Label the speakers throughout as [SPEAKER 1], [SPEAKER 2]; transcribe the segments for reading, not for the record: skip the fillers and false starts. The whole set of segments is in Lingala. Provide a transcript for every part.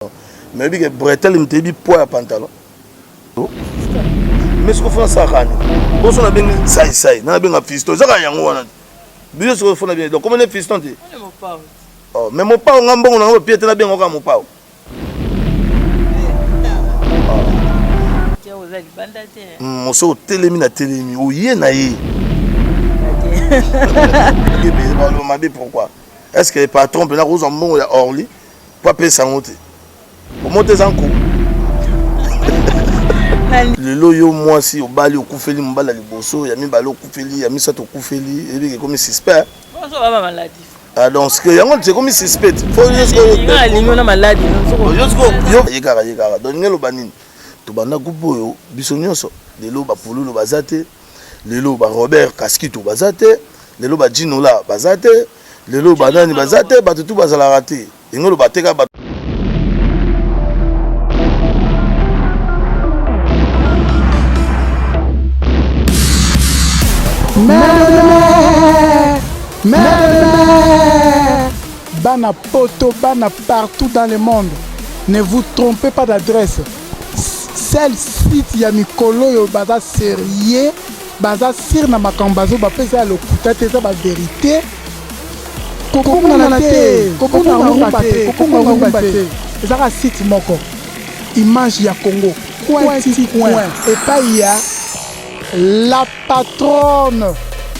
[SPEAKER 1] Mais oyebi ke bretelle moto eyebi poids ya pantalon. Mais sikoyo fona asalaka nini? Boso nabengi saisai na nabenga fiston, ezaka yango wana biso sikoyo fona bien. Donc komone fiston te. Oh, mais mopao nga mbongo na ngo pie te, nabenga kaka mopao. Moso otelemi na telemi oye na ye mabe. Pourquoi est ce que patron mpena kozwa mbongo ya Orly po apesa yango te? Omo te, eza nko lelo yo mwasi obali, okufeli mobali ya liboso, ya mibale okufeli, ya misato okufeli, ebiki ekomi suspect. Ah, donc yango ekomi suspect. Ye kaka, ye kaka. Donc ndenge eloba nini, tobanda groupe oyo biso nyonso. Lelo bapululu baza te, lelo barobert Kaskito baza te, lelo bajinola baza te, lelo banani baza te, bato tu bazalaka te. Yango oloba te kaka bato.
[SPEAKER 2] Bana poto, bana partout dans le monde, ne vous trompez pas d'adresse. Seul site ya mikolo oyo baza sérieux, baza sire na makambo bazo bapesa ya lokuta te, eza bavérité. Kobongana te, kobonga rumba te, kobonga rumba te. Ezaka site moko, Image ya Congo, coin ti coin, epai ya la patronne,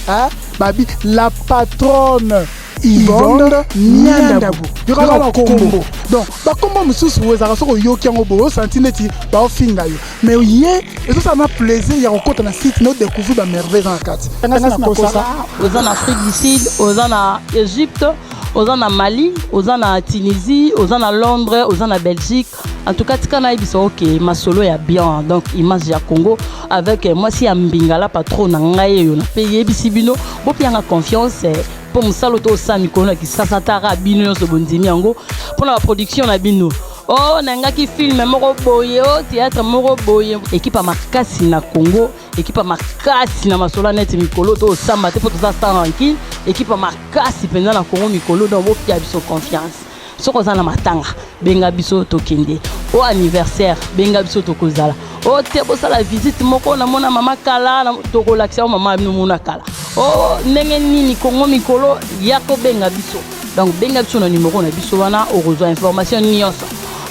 [SPEAKER 2] hein? Babi la patronne Yvonne Niandabu. Yokaka bakombo. Donc bakombo mosusu ezalaka soki oyoki yango boye osanti neti baofinga yo, mais ye ezosala na plaisir ya kokota na site na odécouvrir bamerveille eza na kati. Nakosa.
[SPEAKER 3] Oza na Afrique du Sud, oza na Égypte, oza na Mali, oza na Tunisie, oza na Londres, oza na Belgique, en tout cas tika nayebisa oke masolo ya bien. Donc Image ya Congo avec mwasi ya mbingala, patron na ngai oyo mpe yebisi bino bopianga confiance mpo mosala to osala mikolo na kisasa taka bino nyonso bondimi yango mpona baproduction na bino. O nangaki film moko boye, o théâtre moko boye, équipe ya makasi na Congo, équipe ya makasi na masolo neti mikolo to osamba te mpo toza sans rancune. Équipe ya makasi mpenza na Congo mikolo. Donc bopia biso confiance. Soki oza na matanga, benga biso tokende. O anniversaire, benga biso tokozala. O te bosala visite moko, namona mama kala, tokolakisa yo mama bino mona kala. O ndenge nini Kongo mikolo ya kobenga biso. Donc benga biso na numero na biso wana, okozwa information nyonso.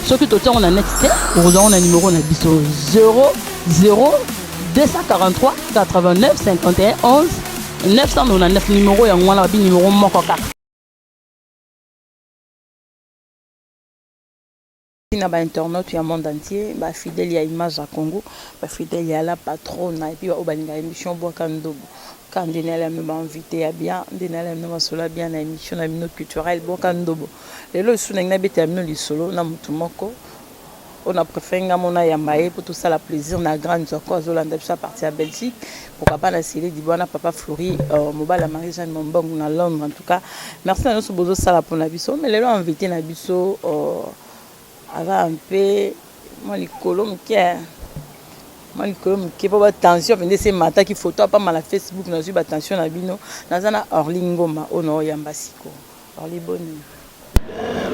[SPEAKER 3] Soki totiango na net te, okozwa yango na numero na biso 00 243 89 51 11 999. Numero yango wana, babi numero moko kaka.
[SPEAKER 4] Na bainternaute ya monde entier, bafidèle ya Image ya Congo, bafidèle ya la patronne et puis baoyo balingaka émission Bwaka Ndobo, ka nde nayala bino bainvité ya bien, nde nayala bino masolo ya bien na émission na bino culturel Bwaka Ndobo. Lelo lisusu nangi nabetela bino lisolo na motu moko oyo na préféré nga mona yamba ye mpo tosala plaisir na grande Zoko azolanda biso à partir ya Belgique. Pourquoi pas na Sele Dibwana, papa Flori, mobali ya Marie Jeanne Mombongo na Londres. En tout cas merci na nyonso bozosala mpona biso. Mais lelo invité na biso aza mpe mwa likolo moke, mwa likolo moke mpo batension mpenza ese emataki. Photo apamba na Facebook, nazwi batension na bino. Naza na Orly Ngoma oyo naoyamba siko. Orly, boni?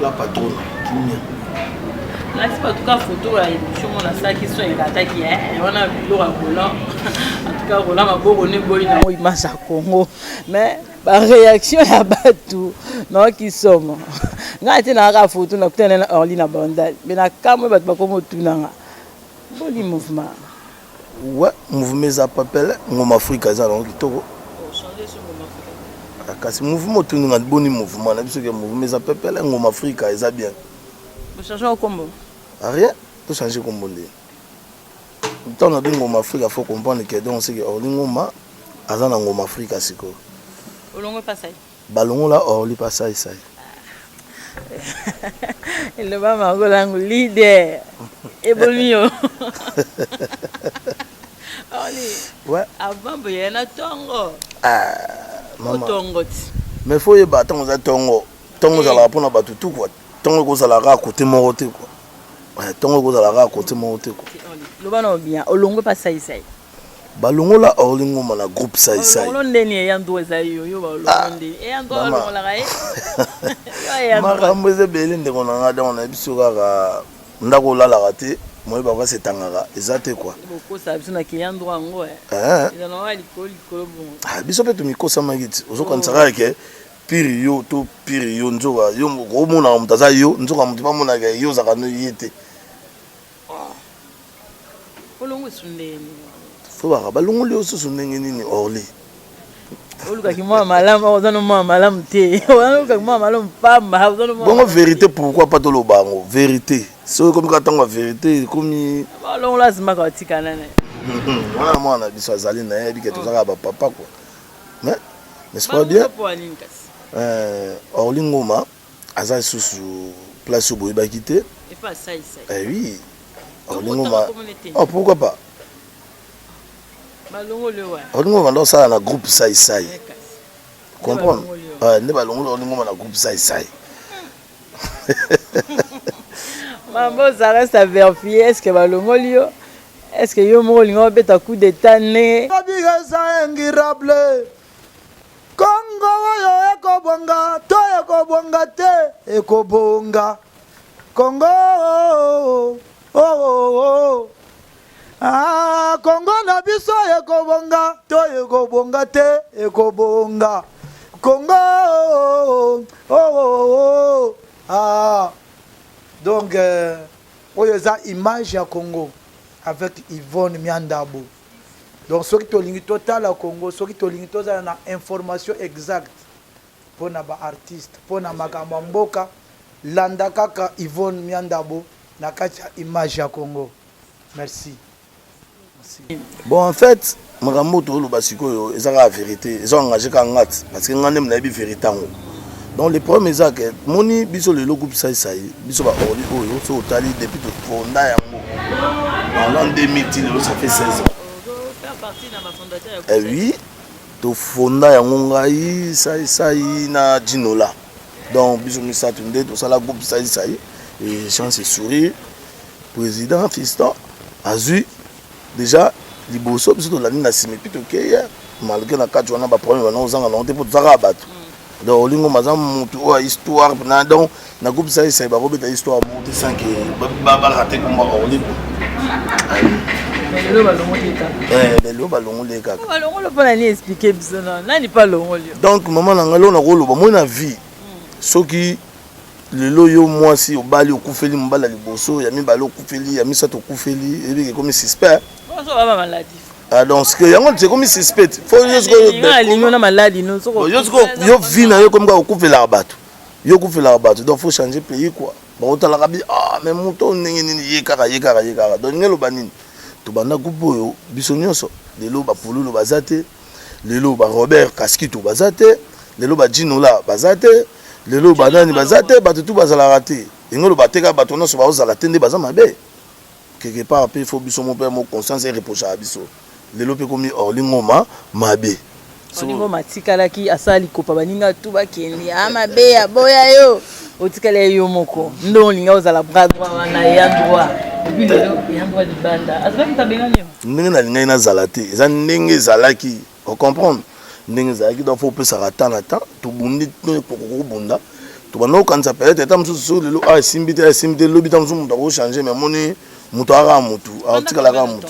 [SPEAKER 1] La patronne, kimia.
[SPEAKER 4] Nasi en tout cas photo ya émission mo nasalaki so ekataki wana biloko ya Roland. En tout cas Roland maboko ne boyi na Image ya Congo, mais baréaction ya bato naoki somo. Ngai te nakaka photo nakutana na Orly na Bandal, mais na kamwe bato bakoma otunanga boli mouvement.
[SPEAKER 1] Ouais, mouvement eza papele. Ngoma Afrika eza nango kitoko, kasi mouvement otuninga boni mouvement na biso ke mouvement eza pepele. Ngoma Afrika eza bien.
[SPEAKER 4] Bochange kombo?
[SPEAKER 1] Rien, tochange kombo nde ntango na bi Ngoma Afrika, faut comprendre que donc c'est que Orly Ngoma aza na Ngoma Afrika sikoyo.
[SPEAKER 4] Olongo pasai.
[SPEAKER 1] Balongola Orly pasai sai.
[SPEAKER 4] Eloba makolangu leader ebomi yo Orly.
[SPEAKER 1] Ouais.
[SPEAKER 4] Avant boye na ntongo.
[SPEAKER 1] Ah, mama.
[SPEAKER 4] Otongo ti.
[SPEAKER 1] Mais faut yeba ntango oza ntongo, ntongo ezalaka mpona bato tu quoi. Ntongo ekozala kaka kote moko te quoi. Ntongo ekozala kaka kote moko te quoi.
[SPEAKER 4] Loba na bien, olongwe pa saisai.
[SPEAKER 1] Balongola Orly Ngoma na groupe Sai Sai.
[SPEAKER 4] Balongolo ndeni eya ndro eza yo yo balongolo
[SPEAKER 1] Ah,
[SPEAKER 4] ndeni eya ndro
[SPEAKER 1] mama.
[SPEAKER 4] balongolaka ye. Yo eya ndro.
[SPEAKER 1] Makambo eza ebele ndeko na nga, donc nayebi biso kaka ndako olalaka te, moye bavasi etangaka eza te quoi.
[SPEAKER 4] Bokosa biso na keya ndro yango eh.
[SPEAKER 1] Eh.
[SPEAKER 4] Eza na likolo likolo bongo.
[SPEAKER 1] Ah, biso mpe tomikosamaki ti ozokanisa kaka ke pire yo to pire yo, nzoka yo omonaka moto aza yo, nzoka moto bamonaka yo ozalaka no ye te.
[SPEAKER 4] Olongo esu ndeni.
[SPEAKER 1] Fo baka balongoli yo susu ndenge nini Orly?
[SPEAKER 4] Olukaki mwa malamu, oza no mwa malamu te. Olukaki mwa malamu pamba, oza no mwa
[SPEAKER 1] Bongo vérité, pourquoi pas toloba yango vérité? Soki ekomi kaka ntango ya vérité ekomi.
[SPEAKER 4] Balongola azimaka batikana na ye.
[SPEAKER 1] Wana mwana na biso azali na ye, yebi ke toza kaka bapapa quoi. Mais n'est-ce pas bien?
[SPEAKER 4] Mpo nini kasi?
[SPEAKER 1] Orly Ngoma aza lisusu place oyo boyebaki te.
[SPEAKER 4] Epa asaisai.
[SPEAKER 1] Eh oui. Orly
[SPEAKER 4] Donc,
[SPEAKER 1] Ngoma.
[SPEAKER 4] otanga komona te.
[SPEAKER 1] Oh, pourquoi pas?
[SPEAKER 4] Balongoli wa.
[SPEAKER 1] Orly Ngoma banda osala na groupe Sai Sai.
[SPEAKER 4] Eh, kasi.
[SPEAKER 1] Comprendre?
[SPEAKER 4] Balongoli yo.
[SPEAKER 1] Ah, nde balongoli Orly Ngoma na groupe Sai Sai.
[SPEAKER 4] Mambo, ça reste à vérifier. Est-ce que balongoli yo? Est-ce que yo moko olinga obeta coup d'état ne?
[SPEAKER 5] Babi eza ingirable. Kongo oyo ekobonga to ekobonga te, ekobonga. Kongo oh, oh, oh, oh. Ah, Kongo na biso ekobonga to ekobonga te, ekobonga. Kongo oh, oh, oh, oh. Ah. Donc oyo eza image ya Congo avec Yvonne Miandabo. Donc soki tolingi totala Congo, soki tolingi tozala na information exacte mpona ba artiste, mpona makambo ya mboka, landa kaka Yvonne Miandabo na kati ya image ya Congo. Merci. Merci.
[SPEAKER 1] Bon, en fait, makambo toloba sikoyo eza kaka vérité, eza engagé kaka nga ti, parce que nga nde nayebi vérité yango. Donc le problème eza ke moni biso lelo groupe Sai Sai, biso ba Orly oyo so otali depuis tofonda yango en l'an 2000 ti lelo, ça fait 16 ans.
[SPEAKER 4] Faire partie na bafondateur ya
[SPEAKER 1] Eh oui, tofonda yango ngai, Sai Sai na Dinola. Donc biso misato nde tosala groupe Sai Sai et chance et sourire. Président Fiston azwi déjà liboso, biso tolandi na nsima, et puis tokei malgré na kati wana baproblème wana ozanga nango te mpo toza kaka bato. Donc olingo maza mutu oyo ya histoire na donc na groupe Sai Sai bakobeta histoire moko te sans que barate komba Orly.
[SPEAKER 4] Lelo balongoli kaka.
[SPEAKER 1] Eh, lelo balongoli kaka.
[SPEAKER 4] Balongoli mpona nini? Explique biso na nani mpe alongoli yo.
[SPEAKER 1] Donc mama na ngai, lelo nakoloba moi na vie, soki lelo yo mwasi obali, okufeli mobali ya liboso, ya mibale okufeli, ya misato okufeli, ebiki ekomi suspect.
[SPEAKER 4] Ozo baba maladie.
[SPEAKER 1] Ah, donc ce que yango ekomi suspect, faut yo sikoyo
[SPEAKER 4] alingi na maladi no.
[SPEAKER 1] Yo sikoyo yo vie na yo ekomi kaka okufelaka bato, yo okufelaka bato. Donc faut changer pays quoi. Bakotalaka bi ah, mais moto oyo ndenge nini, ye kaka, ye kaka, ye kaka. Donc ndenge eloba nini, tobanda groupe oyo biso nyonso, lelo bapululu baza te, lelo barobert Kaskito baza te, lelo bajinola baza te, lelo banani baza te, bato tu bazalaka te. Ndenge oloba te kaka bato nyonso baozala te nde baza mabe. Quelque part mpe faut biso mo mpe mo conscience ereprochaka biso. Lelo mpe komi Orly Ngoma mabe.
[SPEAKER 4] Olingo matikalaki asala likopa, baninga tu bakende a mabe aboya, yo otikali ya yo moko nde olinga ozala bras droit wana ya droit, et puis lelo ya droit libanda azalaki tabengani yo.
[SPEAKER 1] Ndenge nalingaki nazala te, eza ndenge ezalaki, ocomprendre ndenge ezalaki. Donc faut opesaka temps na temps. Tobundi kobunda, tobanda kokanisa peut-être ata mosusu soki lelo a esimbi te, esimbi te, lobi ta mosusu moto akochange. Mais amoni moto akaka motu, akotikala kaka motu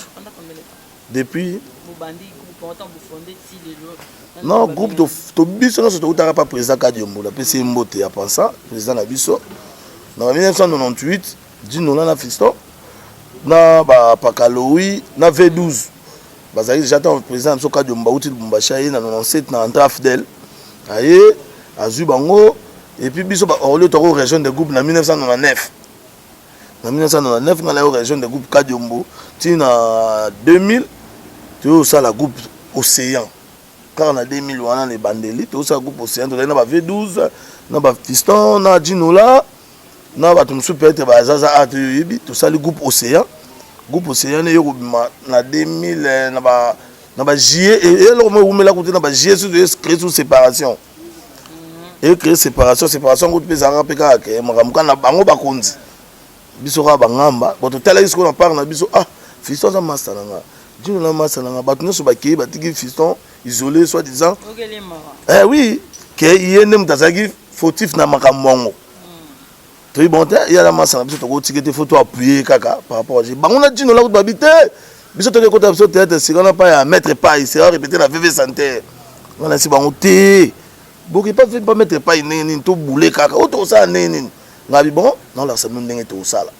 [SPEAKER 1] depuis.
[SPEAKER 4] Bobandi groupe wana, bofonde ti lelo?
[SPEAKER 1] Non, groupe to biso nyonso toutaka pa président Kadiombola, apesi ye mbote ya pensa, président na biso na ba 1998. Dinola na Fiston na bapakalowi na V12 bazalaki déjà ntango président na biso Kadiombo bauti Lubumbashi, aye na 97 na entrée fidèle, aye azwi bango. Et puis biso baorlio toko rejoindre groupe na 1999. Na 1999 ngai nayo rejoindre groupe Kadiombo ti na 2000 toyosala groupe Océan. Kaka na 2000 wana na ebandeli tozosala groupe Océan, tozali na ba V12 na bafiston na Jinola na bato mosusu peut-être bazaza a toyebi. Tosali groupe Océan. Groupe Océan eye kobima na 2000 na ba juillet. Eloko moko ewumela kutu na ba juillet, surtout ecréer sous séparation, ecréer séparation. Séparation yango mpe ezalaka mpe kaka ke makambo kaka na bango bakonzi, biso kaka bangamba. Bon, totalaki sikoyo na part na biso, ah, fiston aza master na nga. Djino na masa nanga bato nyonso bakei batiki fiston isolé soit disant. Eh oui, ke ye nde moto azalaki fautif na makambo yango. Toyi bon te, ye aza masa na biso tokotika te, faut to appuyer kaka par rapport à bango na Djino la kutu babi te. Biso toke kota biso théâtre sika na pa ya maître Pai, sera répété na VV Santé. Wana si bango te. Boki pas pas maître Pai ndenge nini to boule kaka. Oyo tokosala ndenge nini? Ngabi bon, naolakisa bino ndenge tokosala.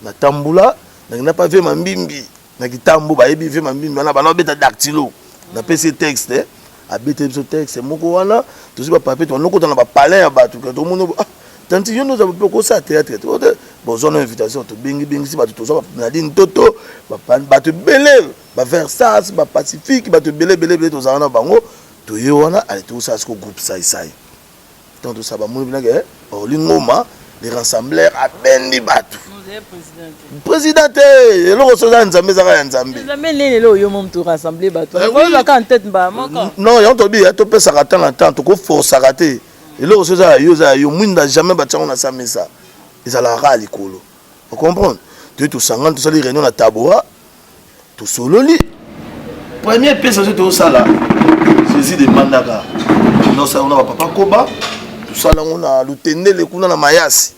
[SPEAKER 1] Natambula nakenda pa vie mambimbi na kitambo, bayebi vie mambimbi wana bana babeta dactylo. Napesi ye texte, abeteli biso texte moko wana, tozwi bapapier, tokota na bapalin ya bato, tomoni ah tanti yo nde oza mpe okosala théâtre te, bozwa na invitation, tobengi bengisi bato, tozwa Nadine Toto, bato ebele, baversas bapacifique, bato ebele ebele ebele tozala na bango. Toye wana, ale tozosala siko groupe Saisai. Ntango tosala, bamoni mpinake Orly Ngoma le rassembleur abendi bato, président te. Eloko so eza ya Nzambe, ezaka ya Nzambe.
[SPEAKER 4] Nzambe nini? Lelo oyo mo moto rassemble bato oyebaka en tête mbala moko.
[SPEAKER 1] Non, yango tobi topesaka temps na temps, tokoforsaka te. Eloko so eza ya yo, eza ya yo. Mwinda jamais batiango na sa mesa, ezalaka kaka likolo, ocomprendre? Toye, tosangani, tosali réunion na Tabora, tosololi première pièce oyo tozosala, Jésus de Mandaka. Tosala na bapapa Koba, tosala yango na Lutendele kuna na Mayasi.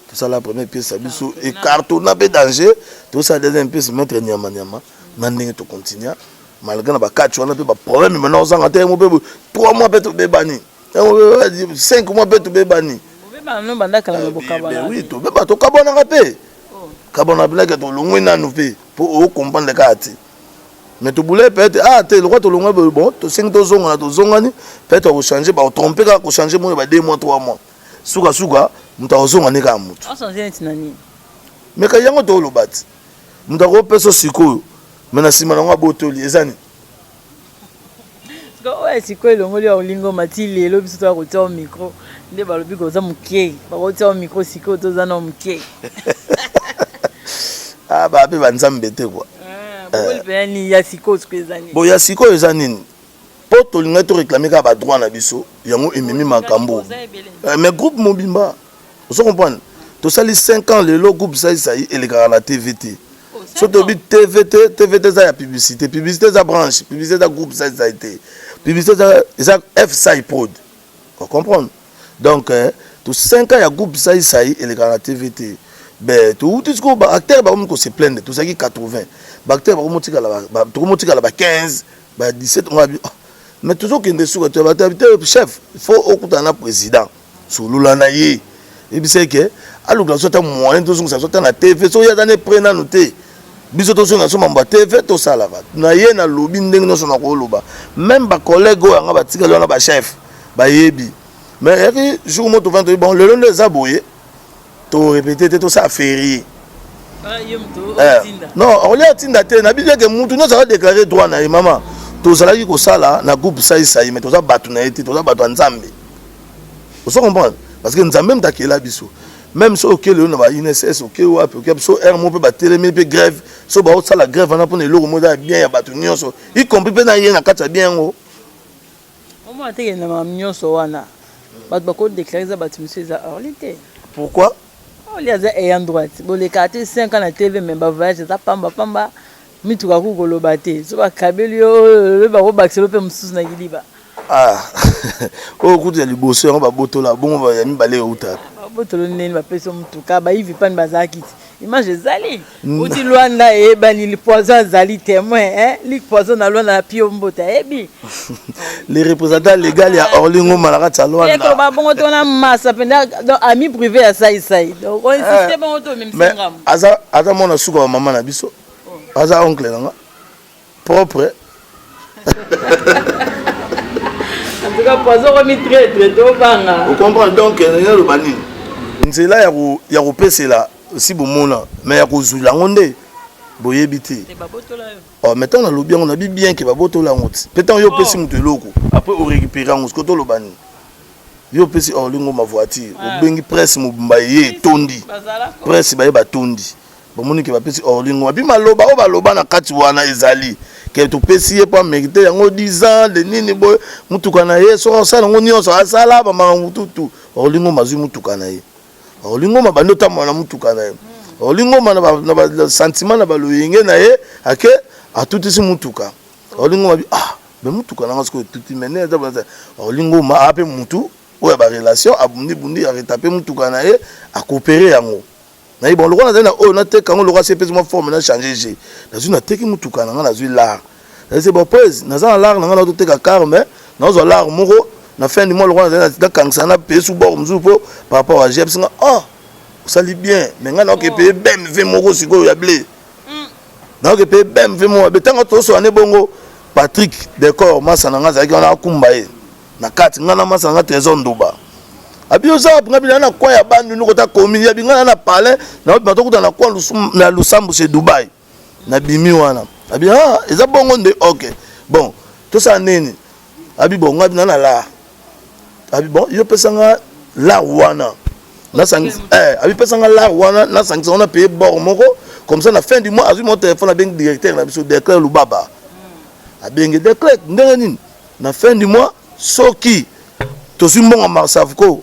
[SPEAKER 1] Tosala première pièce ya biso, ecartonna mpe danger. Tosala deuxième pièce, maître nyama nyama, na ndenge tocontinua malgré na bakati wana mpe baproblème. Maintenant ozanga te mo mpe 3 mois mpe tobebani, 5 mois mpe tobebani. Oui, tobeba, tokabwanaka mpe kabwana bilaki, tolongwe nanu mpe mpo ocomprendre kaka te. Mais tobule peut-être ah te lokwa tolongwe boye, bon, tosengi tozongana, tozongani. Peut-être akochange, bakotrompe kaka kochange moyo ba 2 mois, 3 mois, sukasuka moto akozonga nde kaka moto. Mais ka yango toloba ti moto akopesa sikoyo, mais na nsima nango abotoli, eza nini?
[SPEAKER 4] Oyo sikoyo elongoli ya olingo mati lelo, biso toya kotia micro nde balobi koza moke, bakotia micro sikoyo, toza na moke.
[SPEAKER 1] Ah, bape banzambe te kua.
[SPEAKER 4] Ya sikoyo sikoyo eza nini?
[SPEAKER 1] Bon, ya sikoyo eza nini? Mpo tolingaki toréclame kaka badroit na biso, yango ememi makambo. Mais groupe mobimba, ozo comprendre, tosali 5 ans lelo groupe Saisai elekaka na TV te. So tobi TV te, TV te eza ya publicité. Publicité eza branche, publicité eza groupe Saisai te, publicité eza F Sai Prod, ocomprendre? Donc to 5 ans ya groupe Saisai elekaka na TV te. Ben touti sikoyo, baacteur bakomi kose plaindre. Tozalaki 80 baacteur, tokomotikala ba 15, ba 17. Nga bi mais tozokende suka te. Bato te, chef, faut okutana na président, solola na ye, yebisa eke aluka so ata moyen tozongisa so ata na TV. So ye aza ne prêt nanu te, biso tozonga so mambo ya TV tosalaka na ye. Nalobi ndenge nyonso nakoloba, même bacollègue oyo yanga batikali wana, bachef bayebi. Mais eyaki jour mo tovandi, toyebi bon, lelo nde eza boye, torépété te, tosala férié. Non, olia atinda te. Nabi eke mutu nyonso aza droit na ye. Mama, tozalaki kosala na groupe Saisai, mais toza bato na ye te, toza bato ya Nzambe, ozo comprendre? Parce que Nzambe moto akela biso. Même so okele oyo na ba INSS, oke wapi, oke so aire mo mpe batelemi mpe grève, so baosala grève wana mpona eloko mo eza ya bien ya bato nyonso, y compris mpe na ye na kati ya bien yango.
[SPEAKER 4] Omona teke na makambo nyonso wana, bato bakodéclare eza bato mosusu, eza Orly te.
[SPEAKER 1] Pourquoi?
[SPEAKER 4] Orly aza ayant droit. Bolekaka te 5 ans na TV, mais bavoyage eza pamba pamba, mituka kuku koloba te. So bakabeli yo oyo, bakobakiselo mpe mosusu na kiliba.
[SPEAKER 1] Ah, oyo kutu ya liboso yango babotola bongo, ya mibale euta.
[SPEAKER 4] Babotolo ndeni bapesi yo motuka, bayivi pani bazalaki ti image ezali uti Lwanda, eyebani, Poison azali témoin, Lik Poison na Lwanda na pio mbote ayebi.
[SPEAKER 1] Le représentant légal ya Orly Ngoma na kati ya Lwanda.
[SPEAKER 4] Koloba bongo to na masa mpenza, donc ami privé ya Saisai, donc oinsiste bongo to omemisi ngambo.
[SPEAKER 1] Aza mwana suka wa mama na biso, aza oncle nanga propre.
[SPEAKER 4] En tout cas, Poison komi traître, tobanga.
[SPEAKER 1] Ocomprendre? Donc naloba nini? Nzela ya kopesela si bomona, mais ya kozwila yango nde boyebi te. Oh, mais ntango nalobi yango, nabi bien ke babotola yango ti mpe ntango yo opesi moto eloko, après orécupéré yango. Siko toloba nini? Yo opesi Orly Ngoma voiture, obengi presse mobimba ye etondi, presse baye batondi, bamoni ke bapesi Orly Ngoma. Mpi maloba oyo baloba na kati wana ezali ke topesi ye mpo amérite yango 10 ans de nini boye, mutuka na ye, soki asala yango nyonso, asala bamakambo mututu. Orly Ngoma azwi mutuka na ye, Orly Ngoma bandi otambola na mutuka na ye. Orly Ngoma na basentiment na baloyenge na ye ake. Atutisi mutuka. Orly Ngoma abi ah mais mutuka na nga sikoyo etuti mais nde eza Orly Ngoma a pe mutu oyo ya ba relation abundi bundi a retaper mutuka na ye a cooperer yango. Naye bon lokola nazali na oyo nateka yango lokola asi epesi mwa forme na changer jeu. Nazwi nateki mutuka na nga nazwi lar. Nazwi bon prez naza na lar na nga nazo teka car mais nazwa lar moko na fin du mois lokola nazali nakangisa na paye sous bord mosusu po par rapport à jeu abisi nga oh osali bien mais nga naoke paye BMW moko sikoyo ya ble. Naoke paye BMW moko ya ble tango tosola ne bongo Patrick Decor masa na nga azalaki wana akumba ye. Na kati nga na masa na nga Trésor Ndoba. Abi oza wapi nga bina na coin ya Bandundu kota commune ya binga na palais na wapi bato na coin na Lusambo chez Dubaï. Na bimi wana. Abi ah eza bongo nde OK. Bon, tosala nini? Abi bon nga bina na la. Abi bon yo pesa nga la wana. Na sangisa eh abi pesa nga la wana na sangisa wana payer bord moko comme ça na fin du mois azui mon téléphone abengi directeur na biso directeur Lubaba. Abengi directeur ndenge nini? Na fin du mois soki tozwi mbongo ya Marsavco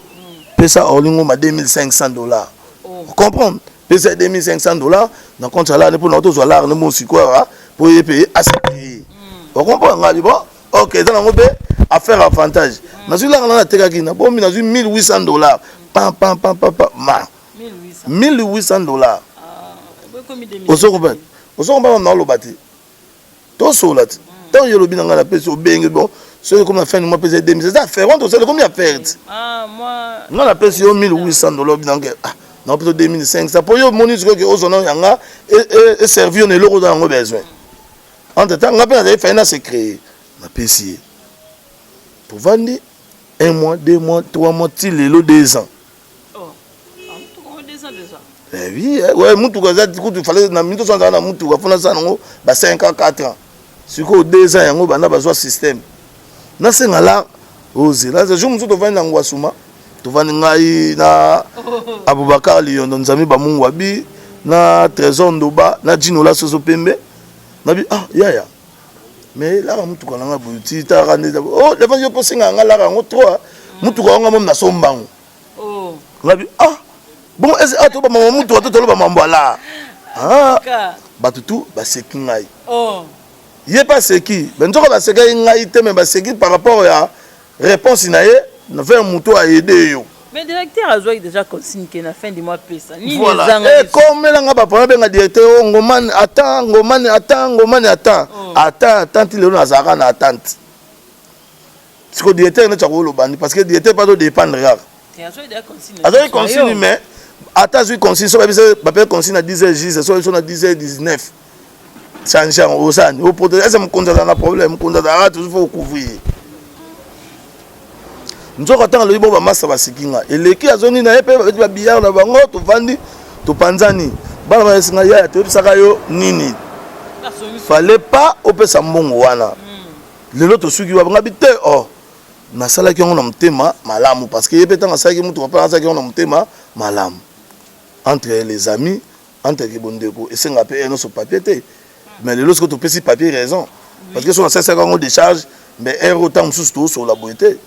[SPEAKER 1] pesa Orly Ngoma 2500 dollars. Oh. Comprendre? Pesa 2500 dollars na compte ya l'art mpo na tozwa l'art ne bon sikoyo awa mpo ye mpe asepeye. Mm. Ocomprendre ngai bon ok eza nango mpe affaire avantage. Mm. Nazwi l'art na natekaki na bombi nazwi 1800 dollars pam pam pam pam pam ma 1800 dollars. Ah, Ozo comprendre? Ozo comprendre na oloba te. Tosolola te. Ntango yo olobi na ngai napesi obengi bon soki ekomi na fin du mois pesa demi eza affaire wana tosala ekomi affaire ti.
[SPEAKER 4] Ah,
[SPEAKER 1] ngai napesi yo 1800 dollars obi nange ah nakopesa 2500 mpo yo omoni sikoyo ke ozwa nao yanga eservi yo na eloko oza yango besoin. Entre temps ngai mpe nazali faye na se créer napesi ye. Tovandi un mois, deux mois, trois mois ti lelo deux ans.
[SPEAKER 4] Oh, ah, 2 ans déjà.
[SPEAKER 1] Eh oui, eh, ouais, mutuka eza kutu fallait na minute osala na mutuka fona sala nango ba 5 ans 4 ans. Sikoyo 2 ans yango banda bazwa système. Nasenga la ozela jour mosusu tovandi na Ngwasuma tovandi ngai na Aboubacar Liyondo Nzambe Bamungu abi na Trésor Ndoba na Djinola Soso Pembe nabi ah yaya mais laka mutuka na ngai boye ti talaka nde oh devant yo mpo osenga nga laka yango trop mutuka yango nga momi nasomba yango
[SPEAKER 4] Oh.
[SPEAKER 1] Ngabi ah bon est-ce ah to ba mama mutu to toloba mambo ala. Ah bato tout baseki ngai.
[SPEAKER 4] Oh.
[SPEAKER 1] Ye pa seki, ben nzoka basekaki ngai te mais baseki par rapport ya réponse na ye vers mutu a aider yo.
[SPEAKER 4] Mais directeur azwaki déjà consigne que na fin du mois pesa. Nini
[SPEAKER 1] voilà.
[SPEAKER 4] ezanga
[SPEAKER 1] Eh komela nga ba problème benga directeur oh ngomane attends ngomane attends ngomane attends.
[SPEAKER 4] Oh.
[SPEAKER 1] Attends attends ti lelo nazalaka na attente. Siko directeur neti akoloba ni parce que directeur pas to dépendre kaka. Azali consigne mais ata azwi consigne soki babisa bapesa consigne na 10 heures juste soki biso na 10 heures 19 change yango osani oprotege ese mokonzi azala na problème mokonzi azalaka toujours faut ocouvrir ye nzoka ntango alobi bo bamasa baseki nga eleki azongi na ye mpe babeti babillard na bango tovandi topanzani bana bayesi nga yaya toyebisaka yo nini fallait pas opesa mbongo wana lelo tosuki wapi nga bi te oh nasalaki yango na motema malamu parce que ye mpe ntango asalaki motuka mpe asalaki yango na motema malamu entre les amis entre ke bondeko esengaka mpe ye nyonso papier te mais lelo soki topesi papier raison parce que soki nasalisaka yango décharge mais heure oyo ntango mosusu toosolola boye te.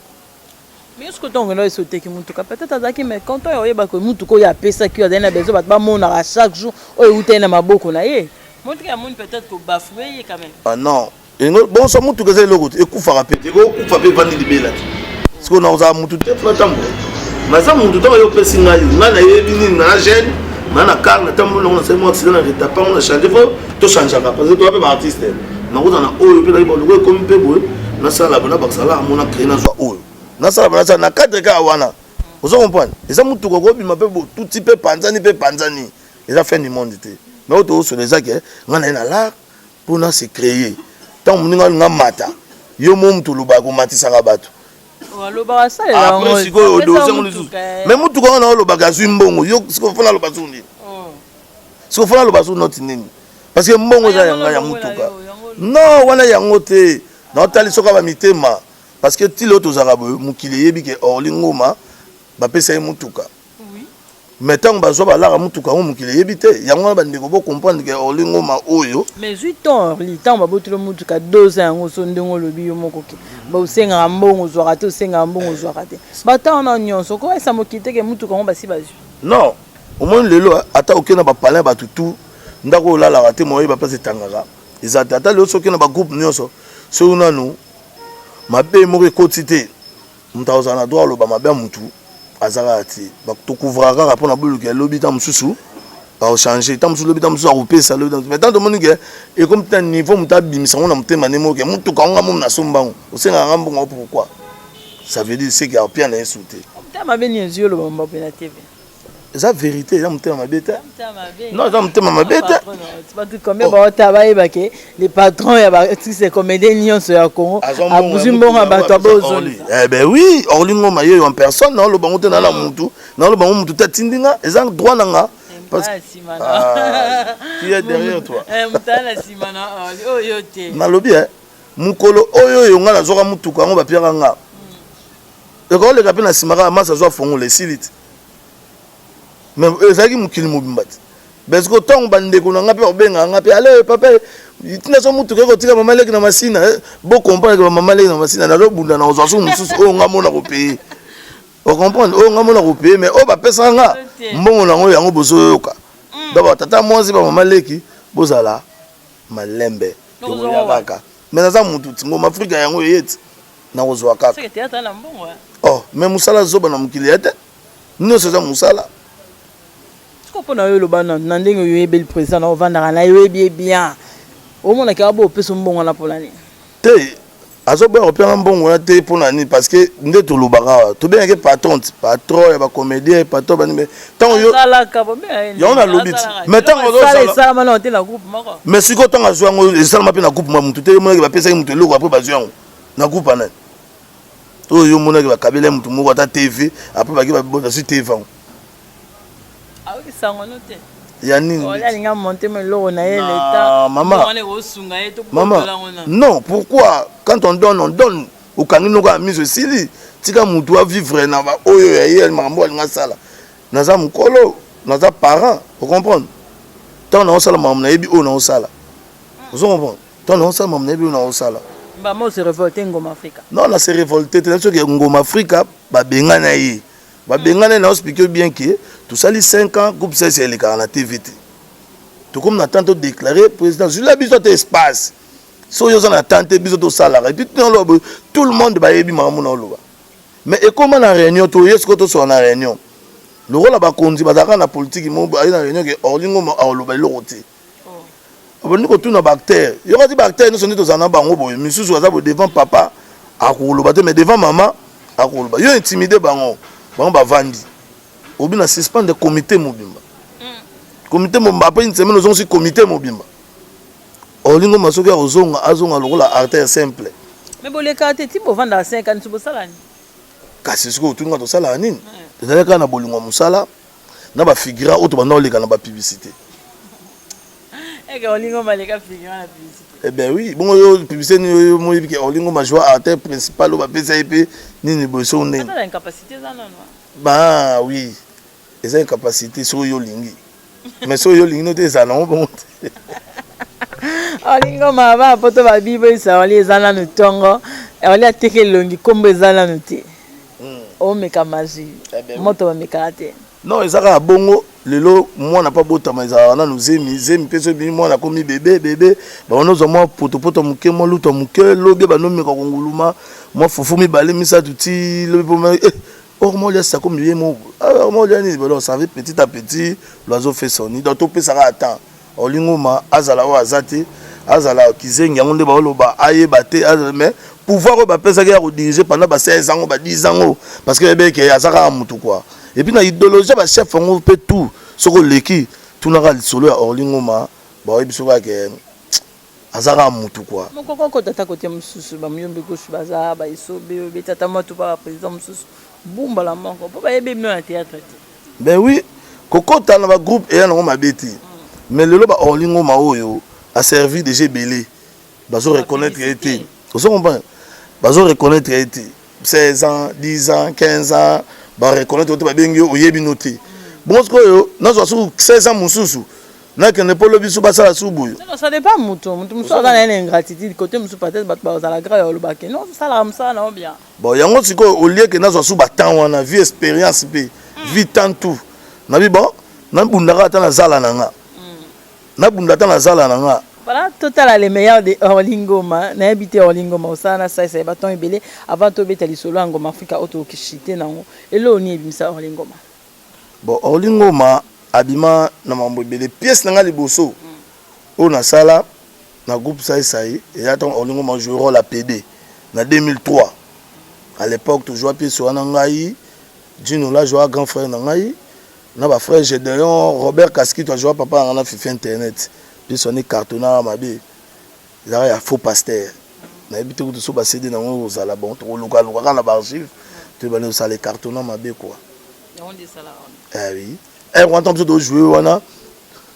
[SPEAKER 4] Mais est-ce que ntango okenda esi oteki motuka peut-être azalaki mécontent ya oyeba ke motuka oyo apesaki oyo azali na besoin bato bamonaka chaque jour oyo eutaki na maboko na ye motuka ya moni peut-être kobafoue ye quand même.
[SPEAKER 1] Ah non Elingo bon so mutuka eza eloko te ekufaka pe te ekokufa pe evandi libela te sikoyo nakozala mutu te mpo natambola naza mutu ntango yo opesi ngai ngai nayebi nini na jeune na na car natamboli nango nasali mwa accident na retapa ngo na change fo tochangeaka parce que toza mpe baartiste nakozala na oyo mpe nayebi loko ekomi mpe boye nasala boye nabakisa la yango na cree nazwa oyo nasala boye nasala na cadre kaka wana ozo comprendre eza motuka okobima mpe botuti mpe panzani mpe panzani eza fin du monde te mais oyo tozosola eza ke ngai naye na lar Pona se creer. Tango moninga alinga amata, yo moko mutu olobaka komatisaka batu.
[SPEAKER 4] Alobaka asalela yango.
[SPEAKER 1] Après sikoyo odose yango lisusu. Mais mutuka wana olobaka azui mbongo, yo sikoyo faut naloba susu nini? Sikoyo faut naloba susu noti nini? Parce que mbongo eza ya ngai ya mutuka. Non, wana yango te. Naotali soka ba mitema. Parce que ti lelo tozalaka boye, mokili eyebi ke Orly Ngoma bapesa ye mutuka. Mais tango bazwa balaka mutuka yango mokili eyebi te yango wana bandeko bo comprendre ke Orly Ngoma oyo.
[SPEAKER 4] Mais ezui temps Orly tango babotoli yo mutuka 2 ans yango so ndenge olobi yo moko ke osengaka mbongo ozwaka te osengaka mbongo ozwaka te ba temps wana nionso okoyebisa mokili te ke mutuka yango basi bazui.
[SPEAKER 1] Non omoni lelo ata oke na ba palin batu tout ndako oyo olalaka te moyen oyeba place etangaka. Eza te. Ata lelo soki na bagroupe nyonso, soki nanu mabe moko ekoti te, moto akozala na droit aloba mabe ya motu aza kaka te. Tokouvraka kaka mpona boluka elobi ta mosusu bakochange, ta mosusu lobi, ta mosusu akopesa lobi. Mais tant tomoni ke ekomi te na niveau moto abimisa yango na motema nde moko ke motuka yango nga momo nasomba yango, osengaka nga mbongo yango pourquoi? Ça veut dire seke apia na ye su te.
[SPEAKER 4] Motema mabe nini ezwi oloba mabe na TV?
[SPEAKER 1] Eza vérité, eza motema mabe te. Non, eza motema mabe te.
[SPEAKER 4] Bato combien baota bayeba ke le patron ya baartiste comédien nyonso ya Congo abuzwi mbongo ya bato abozongisa?
[SPEAKER 1] Eh ben oui, Orly Ngoma ye en personne, naoloba ngo te na na mutu, naoloba ngo mutu te atindi nga, eza droit na nga. Parce
[SPEAKER 4] que
[SPEAKER 1] ah, qui est derrière toi?
[SPEAKER 4] Mutala nsima na Orly oyo te.
[SPEAKER 1] Nalobi eh, mokolo oyo oyo nga nazwaka mutuka yango bapiaka nga, ekoleka mpe na nsima kaka masa azwa fongola esili te. Mais ezalaki mokili mobimba te, parce que ntango bandeko na nga mpe babengaka nga mpe ale papa tina so mutuka ekotika mama leki na masina, bocomprendre ke bamama leki na masina nazobunda na kozwa so mosusu oyo nga mona kopeye, ocomprendre, oyo nga mona kopeye, mais oyo bapesaka nga mbongo nango yango bozoyoka. Donc batata mwasi, bamama leki, bozala malembe, tokoya kaka. Mais naza mutu ti Ngoma Afrika yango eye ti nakozwa kaka. Oh, mais mosala zoba na mokili ya te, nyonso eza mosala.
[SPEAKER 4] Siko mpo na yo, oloba na ndenge oyo oyebeli président na ovandaka na ye, oyebi ye bien, omonaki abo opesa mbongo wana mpona nini?
[SPEAKER 1] Te, azoboya kopianga mbongo wana te. Mpo na nini? Parce que nde tolobaka awa, tobengaki patron ti patron ya bacomédien, patron banini. Ntango yo yango nalobi ti, mais ntango
[SPEAKER 4] esalama nao te na groupe moko.
[SPEAKER 1] Mais sikoyo ntango azwi yango, esalama mpe na groupe mwa motu te. Omonaki bapesaki motu eloko, après bazwi yango na groupe anani oyo yo omonaki bakabela ye motu moko ata TV, après baki bazwi TV yango?
[SPEAKER 4] Ayoki sango no te.
[SPEAKER 1] Ya nini?
[SPEAKER 4] Alinga monte mo eloko na ye leta.
[SPEAKER 1] Mama, mama, non. Pourquoi? Quand on donne, on donne. Okangi noko ya miso, esili. Tika motu avivre na baoyo ya ye, makambo alinga asala. Naza mokolo, naza parent, ocomprendre? Ntango naosala makambo, nayebi oyo naosala, ozo comprendre? Ntango naosala makambo, nayebi oyo naosala.
[SPEAKER 4] Mbama ose révolte Ngoma Afrika?
[SPEAKER 1] Non, na se révolte te. Soki Ngoma Afrika babengana ye, babengana ye, naoexplique bien ke tosali 5 ans groupe 16 elekaka na TV te. Tokomi na temps todéclare président zwila biso ata espace. Soki oza na temps te, biso tosalaka. Et puis oloba boye, tout le monde bayebi makambo na oloba. Mais ekóma na réunion, toye sikoyo tosola na réunion lokola bakonzi bazalaka na politike mo aye na réunion ke Orly Ngoma aoloba eloko te. Abandi kotuna baacteur, yoka ti baacteur nyonso nde tozala na bango boye, misusu aza boye devant papa akoloba te, mais devant mama akoloba. Yo intimide bango, bango bavandi, obi na suspendre comité mobimba, comité mobimba. Après une semaine ozongisi comité mobimba. Orly Ngoma soki akozonga, azonga lokola acteur simple.
[SPEAKER 4] Mais bolekaka te ti bovandaka 5 ans, bosala nini?
[SPEAKER 1] Kasi soki otuninga tosalaka nini, ezali kaka na bolingo ya mosala na bafigura oyo tobanda koleka na bapublicité.
[SPEAKER 4] Eke Orly Ngoma aleka figurant na publicité?
[SPEAKER 1] Eh ben oui. Bongo yo publicité nini oyo moyebi ke Orly Ngoma joua acteur principal oyo bapesa ye mpe nini boye so ndenge?
[SPEAKER 4] Ata incapacité eza nano.
[SPEAKER 1] Ba oui, eza incapacité soki oyo olingi, mais soki oyo olingi no te, ezala nango bongo te.
[SPEAKER 4] Orly Ngoma, bana poto babi boyisa Orly eza nanu ntongo. Orly ateki elongi, nkombo eza nanu te. Omeka magie moto bamekaka te.
[SPEAKER 1] Non, eza kaka bongo. Lelo mwana mpo abotama ezalaka nanu zemi, zemi mpe soki ebimi, mwana akomi bebe bebe, bango ozwa mwa potopoto ya moke, mwa lutu ya moke, lobi bandomeka konguluma mwa fufu mibale misato ti lobi mpo eh, or mo olia sako miye mo mo olia nini. Donc ça fait petit à petit, l'oiseau fait son nid. Donc topesaka ata Orly Ngoma azala oyo aza te, azala kizengi yango nde baoloba ayeba te, mais pouvoir oyo bapesaki ya kodirige pendant ba 16 ans, ba 10 ans, parce que yebeke aza kaka mutu quoi. Et puis na idéologie ya bachef yango mpe tout, soki oleki tunaka lisolo ya Orly Ngoma, baoyebi soki kaka aza kaka mutu quoi.
[SPEAKER 4] Mokoko akota ata kote mosusu, bamuyombi gauche baza baesobe oyo beti ata mwa tupa baprésident mosusu bumbala moko mpo bayebi bino na théâtre te.
[SPEAKER 1] Ben oui, kokota na bagroupe eya nango mabe te, mais lelo ba Orly Ngoma oyo aservi déjà ebele, bazo reconnaître ye te, ozo comprendre? Bazo reconnaître ye te. 16 ans, 10 ans, 15 ans, bareconnaître te, babengi yo oyebi no te. Bongo sikoyo nazwa suku 16 ans mosusu nakende mpo lobi so basala su boye.
[SPEAKER 4] Non, ça dépend moto. Moto mosusu aza na ye na ingratitude côté mosusu, peut-être bato bazala grave ya olobake non, osalaka mosala na yo bien.
[SPEAKER 1] Bon, yango sikoyo olieke nazwa su batemps wana, vie expérience mpe vie temps tout nabi. Bon, nabundaka ata nazala na nga, nabunda ata nazala na nga.
[SPEAKER 4] Voilà, totala le meilleur de Orly Ngoma. Nayebi te Orly Ngoma osala na saisa ba temps ebele avant tobeta lisolo ya Ngoma Afrika oyo tokishite nango. Eloko nini ebimisa Orly Ngoma?
[SPEAKER 1] Bon, Orly Ngoma abima na mambo ebele. Pièce na nga liboso oyo nasala na groupe Saisai, eza ntango Orly Ngoma joue rôle ya PD na 2003. À l'époque tozwa pièce wana, ngai Dino la joua grand frère na ngai na ba frère Gédéon, Robert Kaskito ajoua papa na ngai na Fifi Internet. Pièce wana ecartonnaka mabe, ezalaka ya faux pasteur. Nayebi te kutu so ba CD nango kozala. Bon, tokolukaluka kaka na ba archive, toyebani kosala ecartonna mabe quoi.
[SPEAKER 4] Yango nde esalaka wana.
[SPEAKER 1] Eh oui, wana ntango biso tojoue wana,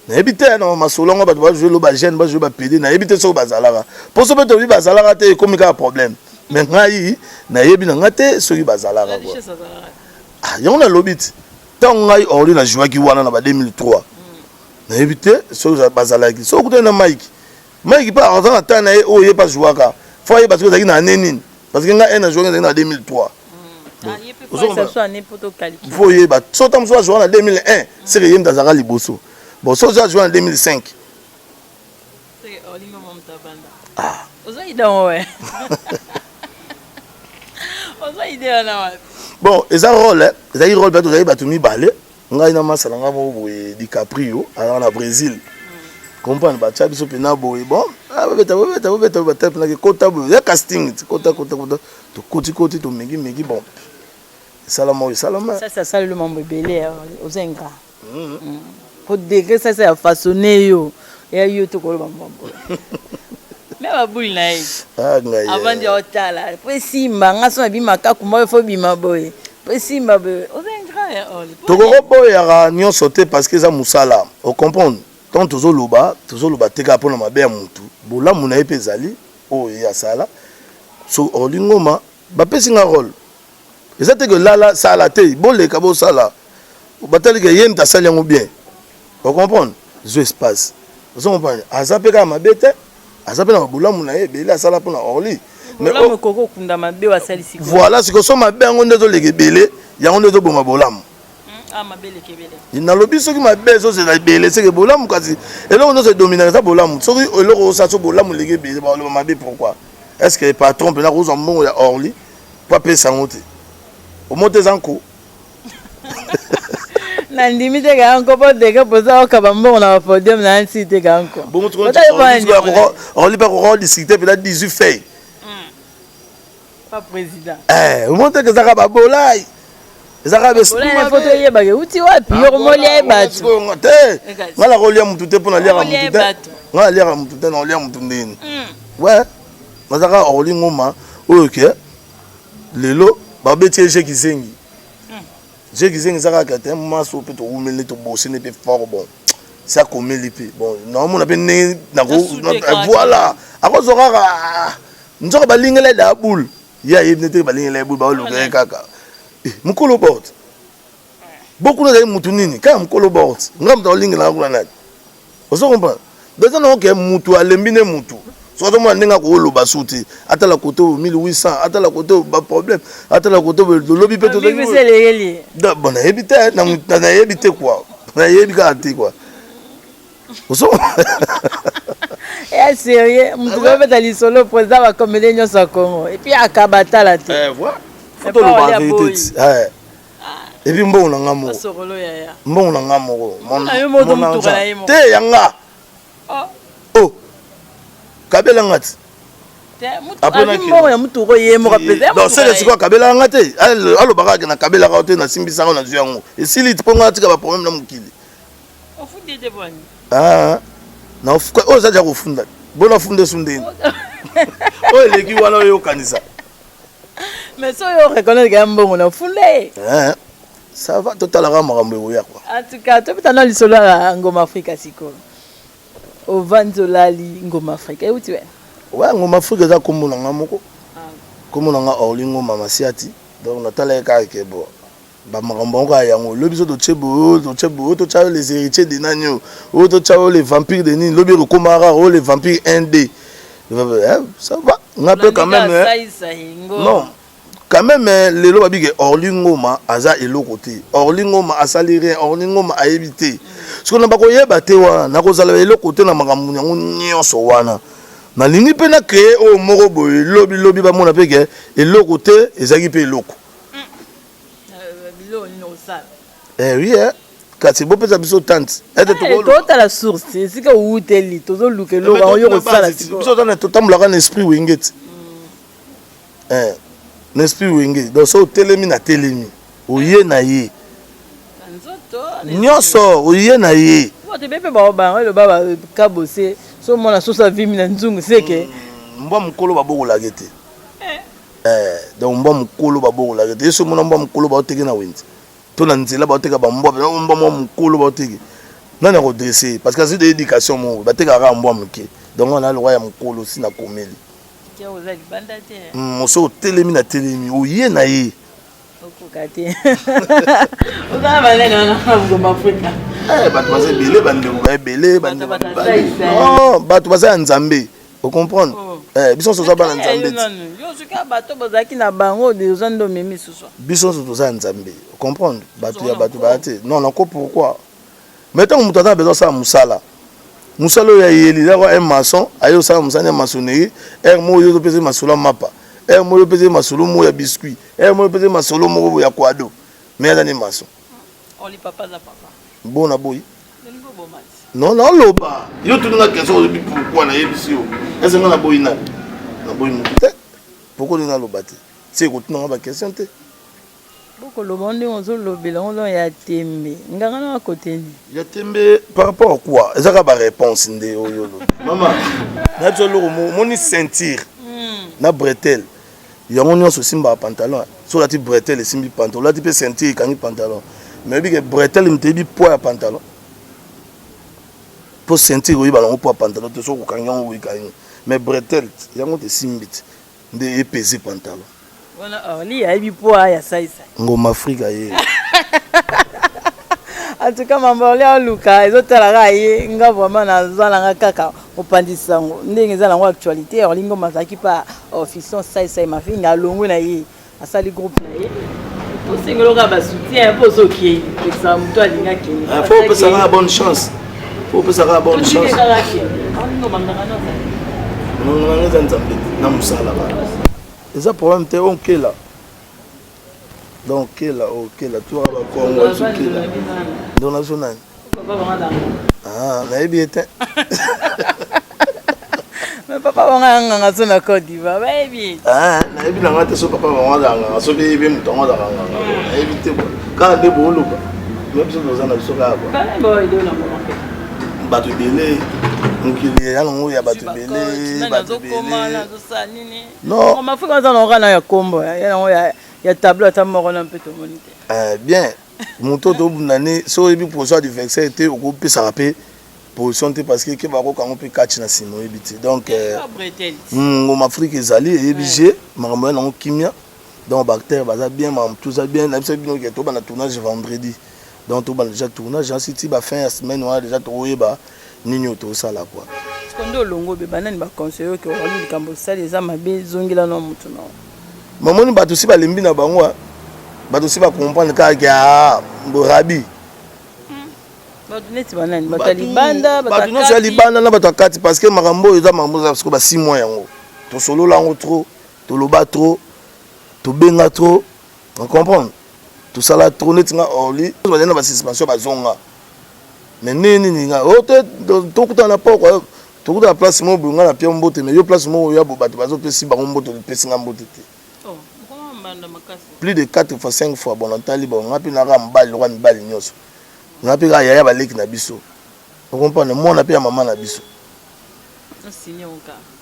[SPEAKER 1] nayebi te na masolo yango, bato bajoue lo bajeune, bajoue bapd, nayebi te soki bazalaka. Mpo so mpe toyebi bazalaka te, ekomi kaka problème. Mais ngai nayebi na ngai te soki bazalaka
[SPEAKER 4] La
[SPEAKER 1] quoi.
[SPEAKER 4] Duchesse azalaka.
[SPEAKER 1] Ah, yango nalobi ti ntango ngai Orly najouaki wana na ba 2003, nayebi te soki bazalaki. Soki okutani na Mike, Mike mpe aza na temps na ye oyo ye mpe azwaka, fo ayeba soki ezalaki na année nini, parce que ngai najouaki, ezalaki na 2003.
[SPEAKER 4] Ah, ye mpe
[SPEAKER 1] Ozo
[SPEAKER 4] faut
[SPEAKER 1] comprendre?
[SPEAKER 4] so année po tocalcule.
[SPEAKER 1] Fo oyeba so ntango mosusu azwaka na 2001, seke ye moto azalaka liboso. Bon, so ozo azwa na 2005.
[SPEAKER 4] Seke Orly Ngoma moto abanda. Oza idée yango we? Oza idée wana wapi?
[SPEAKER 1] Bon, eza rôle, eh. Ezalaki rôle mpe tozalaki bato mibale, ngai na masa na ngai moko boye, Dicaprio azalaka na Brésil. Comprendre, batya biso mpena boye. Bon, ah, bobeta, bobeta, bobeta, bata mpenaki kota boye ya casting ti kota, kota, kota, tokoti, koti, tomeki, meki. Bon, esalama oyo esalama.
[SPEAKER 4] Sasa asaleli mambo ebele ya Orly, oza ingrat. Po degré sasa ya façonné yo ya yo tokoloba mambo me babuli na ye.
[SPEAKER 1] Ah, ngai
[SPEAKER 4] avandi otala po esimba nga so nabima kakumba oyo fo bima boye po esimba boye. Oza ingrat ya Orly.
[SPEAKER 1] Tokokoboyaka nyonso te parce que eza mosala, ocomprendre. Ntango tozoloba, tozoloba te kaka mpona mabe ya motu, bolamu na ye mpe ezali oyo ye asala. So Orly Ngoma bapesi nga rôle, eza te ke lala sala te, boleka bosala, batalika ye moto asali yango bien, ocomprendre. Zwa espace, ozo comprendre. Aza mpe kaka mabe te, aza mpe na babolamu na ye ebele asala mpona Orly. Mais
[SPEAKER 4] bolamu ekoki okunda mabe oyo asali sikoyo.
[SPEAKER 1] Voilà, sikoyo so mabe yango nde ezoleka ebele, yango nde ezoboma bolamu.
[SPEAKER 4] Ah, mabe eleki ebele.
[SPEAKER 1] Nalobi soki mabe ezozela ebele, seke bolamu. Kasi eloko nyonso edominaka eza bolamu. Soki eloko osala, so bolamu eleki ebele, baloba mabe. Pourquoi est ce que patron mpena kozwa mbongo ya Orly po apesa yango te? Omo te, eza nko.
[SPEAKER 4] Nandimi te kaka nko, po degré poza okaba mbongo na bapodium na nsi te kaka nko.
[SPEAKER 1] Bongo Orly mpe akoka odiscute mpena 18 feuille.
[SPEAKER 4] Pa président.
[SPEAKER 1] Omo te, ezaka babolai, ezaka.
[SPEAKER 4] Fo toyebaka euti wapi, yo komolia ye bato.
[SPEAKER 1] Te, ngai nakolia mutu te, mpo naliaka mutu te. Ngai naliaka mutu te, nakolia mutu ndeni? We nazaka Orly Ngoma oyo ke lelo babeti ye je kizengi, je kizengi. Eza kaka te maso mpe towumeli, tobosene mpe fort. Bon, si akomeli mpe, bon, naomona mpe ndenge. Voilà, akozwa kaka nzoka balingela da boule. Ye ayebi nete balingela ye boule, baoluka ye kaka mokolo porte bokuna. Ezali mutu nini kaka mokolo porte? Nga moto aolingelaka kuna nani? Ozo comprendre? Donc eza nango ke mutu alembi nde mutu soki azomona ndenge akoloba su te, atala kote oyo 1800, atala kote oyo baproblème, atala kote oyo tolobi mpe. Bon, nayebi te, nayebi te quoi, nayebi kaka te quoi. Ozo
[SPEAKER 4] Ya sérieux, motu kobeta lisolo, président bacomédien nyonso ya Congo, et puis akaba atala te.
[SPEAKER 1] Faut toloba vérité ti. Et puis mbongo na nga moko, mbongo na nga moko te, yanga o kabelanga ti.
[SPEAKER 4] Mbongo ya mutu oko ye moko.
[SPEAKER 1] Donc seke sikoyo akabelaka nga te, alobaka kaka nakabelaka te, nasimbisaka, nazwi yango, esili ti. Mpo nga natika baproblème na mokili oyo eza dia kofunda. Bona funda esu ndeni oyo eleki wana oyo okanisa.
[SPEAKER 4] Mais so oyo reconnaître ya mbongo na ofunda ye.
[SPEAKER 1] Ça va, totalaka makambo ekoya quoi.
[SPEAKER 4] En tout cas, tobeta na lisolo ya Ngoma Afrika. Sikoyo ovandi, olali Ngoma Afrika euti we?
[SPEAKER 1] Ouais, Ngoma Afrika eza nkombo na nga moko, nkombo na nga Orly Ngoma Masiati. Donc natalaki kaka ke bon, bamakambo yango kaka yango lobi so totie boye, totie boye, totya oyo les héritiers de nani, oyo oyo totya oyo les vampires de nini, lobi ekokóma kaka oyo les vampires 1D. Ça va, nga mpe quand même, non. Quand même eh, lelo babike Orly Ngoma aza eloko te, Orly Ngoma asali rien, Orly Ngoma ayebi te. Soki na bakoyeba te wana nakozala eloko te na makambo yango nyonso wana. Nalingi mpe na créer oyo moko boye lobi lobi bamona mpe ke eloko te ezalaki mpe eloko.
[SPEAKER 4] Biloko nini osala?
[SPEAKER 1] Eh oui eh. Kasi bopesa biso tante. Ete
[SPEAKER 4] eh, tokotala source esika owuteli tozoluka eloko yango yo kosala
[SPEAKER 1] biso totambolaka na esprit wenge ti. Eh, na esprit wenge donc so otelemi na telemi oye na ye nyonso oye na ye
[SPEAKER 4] bato mpe baobanga eloba bakabose so omona soso avimi na nzungu seke
[SPEAKER 1] hmm, mbwa mokolo babokolaka te eh. Eh, donc mbwa mokolo babokolaka te ye so omona mbwa mokolo baoteke na wenze to na nzela baoteka bambwa mbwa mwa mokolo baoteke nani akodresse parce que azwi de éducation moko batekaka kaka mbwa moke donc wana lokwa ya mokolo si nakomeli Moso otelemi na telemi oye na ye.
[SPEAKER 4] Okoka te. Ozala banani wana na Goma Afrika.
[SPEAKER 1] Eh, bato baza ebele bandeko ba ebele bandeko non bato baza ya Nzambe. O comprendre? Oh. Eh, biso toza bana Nzambe.
[SPEAKER 4] Yo soki bato bazalaki na bango oza nde omemi susu.
[SPEAKER 1] Biso toza ya Nzambe. O comprendre? Bato ya bato baya te. Non, nako pourquoi? Mais ntango moto aza na besoin asala mosala, mosala oyo ayeli eza un maçon aye osala mosala ya maçonnerie, heure moko yo ozopesa ye masolo ya mapa, heure moko yo opesa ye masolo moko ya biscuit, heure moko yo opesa ye masolo moko boye ya kwado, mais aza nde maçon.
[SPEAKER 4] Oli papa aza papa.
[SPEAKER 1] Bon na boyi. Non, naoloba. Yo otuni nga question oyebi pourquoi nayebisi yo. Est-ce nga naboyi nani? Naboyi motu te. Pourquoi olingi naloba te? Se ekotuna nga ba question te.
[SPEAKER 4] Bokoloba ndenge ozolobela ngo donc ya tembe nganga na kote nini?
[SPEAKER 1] Ya tembe par rapport à quoi? Eza kaka ba réponse nde oyo olobi. Mama, na biso eloko moko omoni ceinture na bretelle yango nyonso esimbaka pantalon. Soki olati bretelle esimbi pantalon, olati mpe ceinture ekangi pantalon. Mais oyebi ke bretelle moto eyebi poids ya pantalon. Po ceinture oyeba nango poids ya pantalon te soki okangi yango okangi. Mais bretelle yango te esimbi te. Nde e pese pantalon.
[SPEAKER 4] Wana Orly ayebi poids ya sai sai.
[SPEAKER 1] Ngoma Afrika ye.
[SPEAKER 4] En tout cas mambo Orly aluka ezotala kaka ye nga vraiment naza na nga kaka mopanzi sango ndenge eza nango actualité Orly Ngoma azalaki pa officier sai sai mafinga alongwe na ye asali groupe na ye tosengeli kaka ba soutien mpo ozokei pekisa moto alingi akende.
[SPEAKER 1] Ah, faut opesa kaka bonne chance. Faut opesa kaka bonne chance.
[SPEAKER 4] Kaka akende. Orly Ngoma nganga na ozali.
[SPEAKER 1] Nganga na eza Nzambe na mosala kaka. Eza problème te onkela. Donc kela okela tuaka ba kongo azokela. Donc nazo nani? Ah, nayebi ye te.
[SPEAKER 4] Mais papa bango ya nganga so na Côte d'Ivoire bayebi ye.
[SPEAKER 1] Ah, nayebi na nga te so papa bango azala nganga so mpe ye moto yango azala nganga nayebi te kua kaka nde booloba me biso toza na biso kaka kua bato ebele mokili ya nango ya bato ebele bato ebele
[SPEAKER 4] non mafuka aza na na ya kombo ya nango ya tableau ata moko na mpe tomoni te
[SPEAKER 1] eh, bien moto tobunda ne soki oyebi position adversaire te okopesaka mpe position te parce que keba akoka mpe catch na nsima oyebi te donc eh, ngoma afrique ezali eyebi je makambo ya nango kimia donc baacteur baza bien makambo tout eza bien na biso bino ke tobanda tournage vendredi donc tobanda déjà tournage ensuite ti ba fin ya semaine wana déjà tokoyeba nini oyo tosala quoi
[SPEAKER 4] siko nde olongo obe banani baconseille oke okali likambo osali eza mabe zongela na motu na
[SPEAKER 1] mamoni bato si balembi na bango bato si bacomprendre kaka ke ah, rabi
[SPEAKER 4] bato neti banani bato ya libanda
[SPEAKER 1] bato nyonso ya libanda na bato ya kati parce que makambo oyo eza makambo eza siko ba 6 mois yango tosolola yango trop toloba trop tobenga trop on comprendre tosala trop neti nga orly bazali na basuspension bazonga mais ndenge nini nga o te tokutana na pokwa tokutana place moko boye nga na pia mbote mais yo place moko ya bo bato bazopesi bango mbote opesi nga mbote te
[SPEAKER 4] oh,
[SPEAKER 1] plus de 4 fois 5 fois bon natali bango nga mpe naka mobali lokola mibali nyonso nga mpe kaka yaya baleki na biso okomprendre mwana mpe ya mama na biso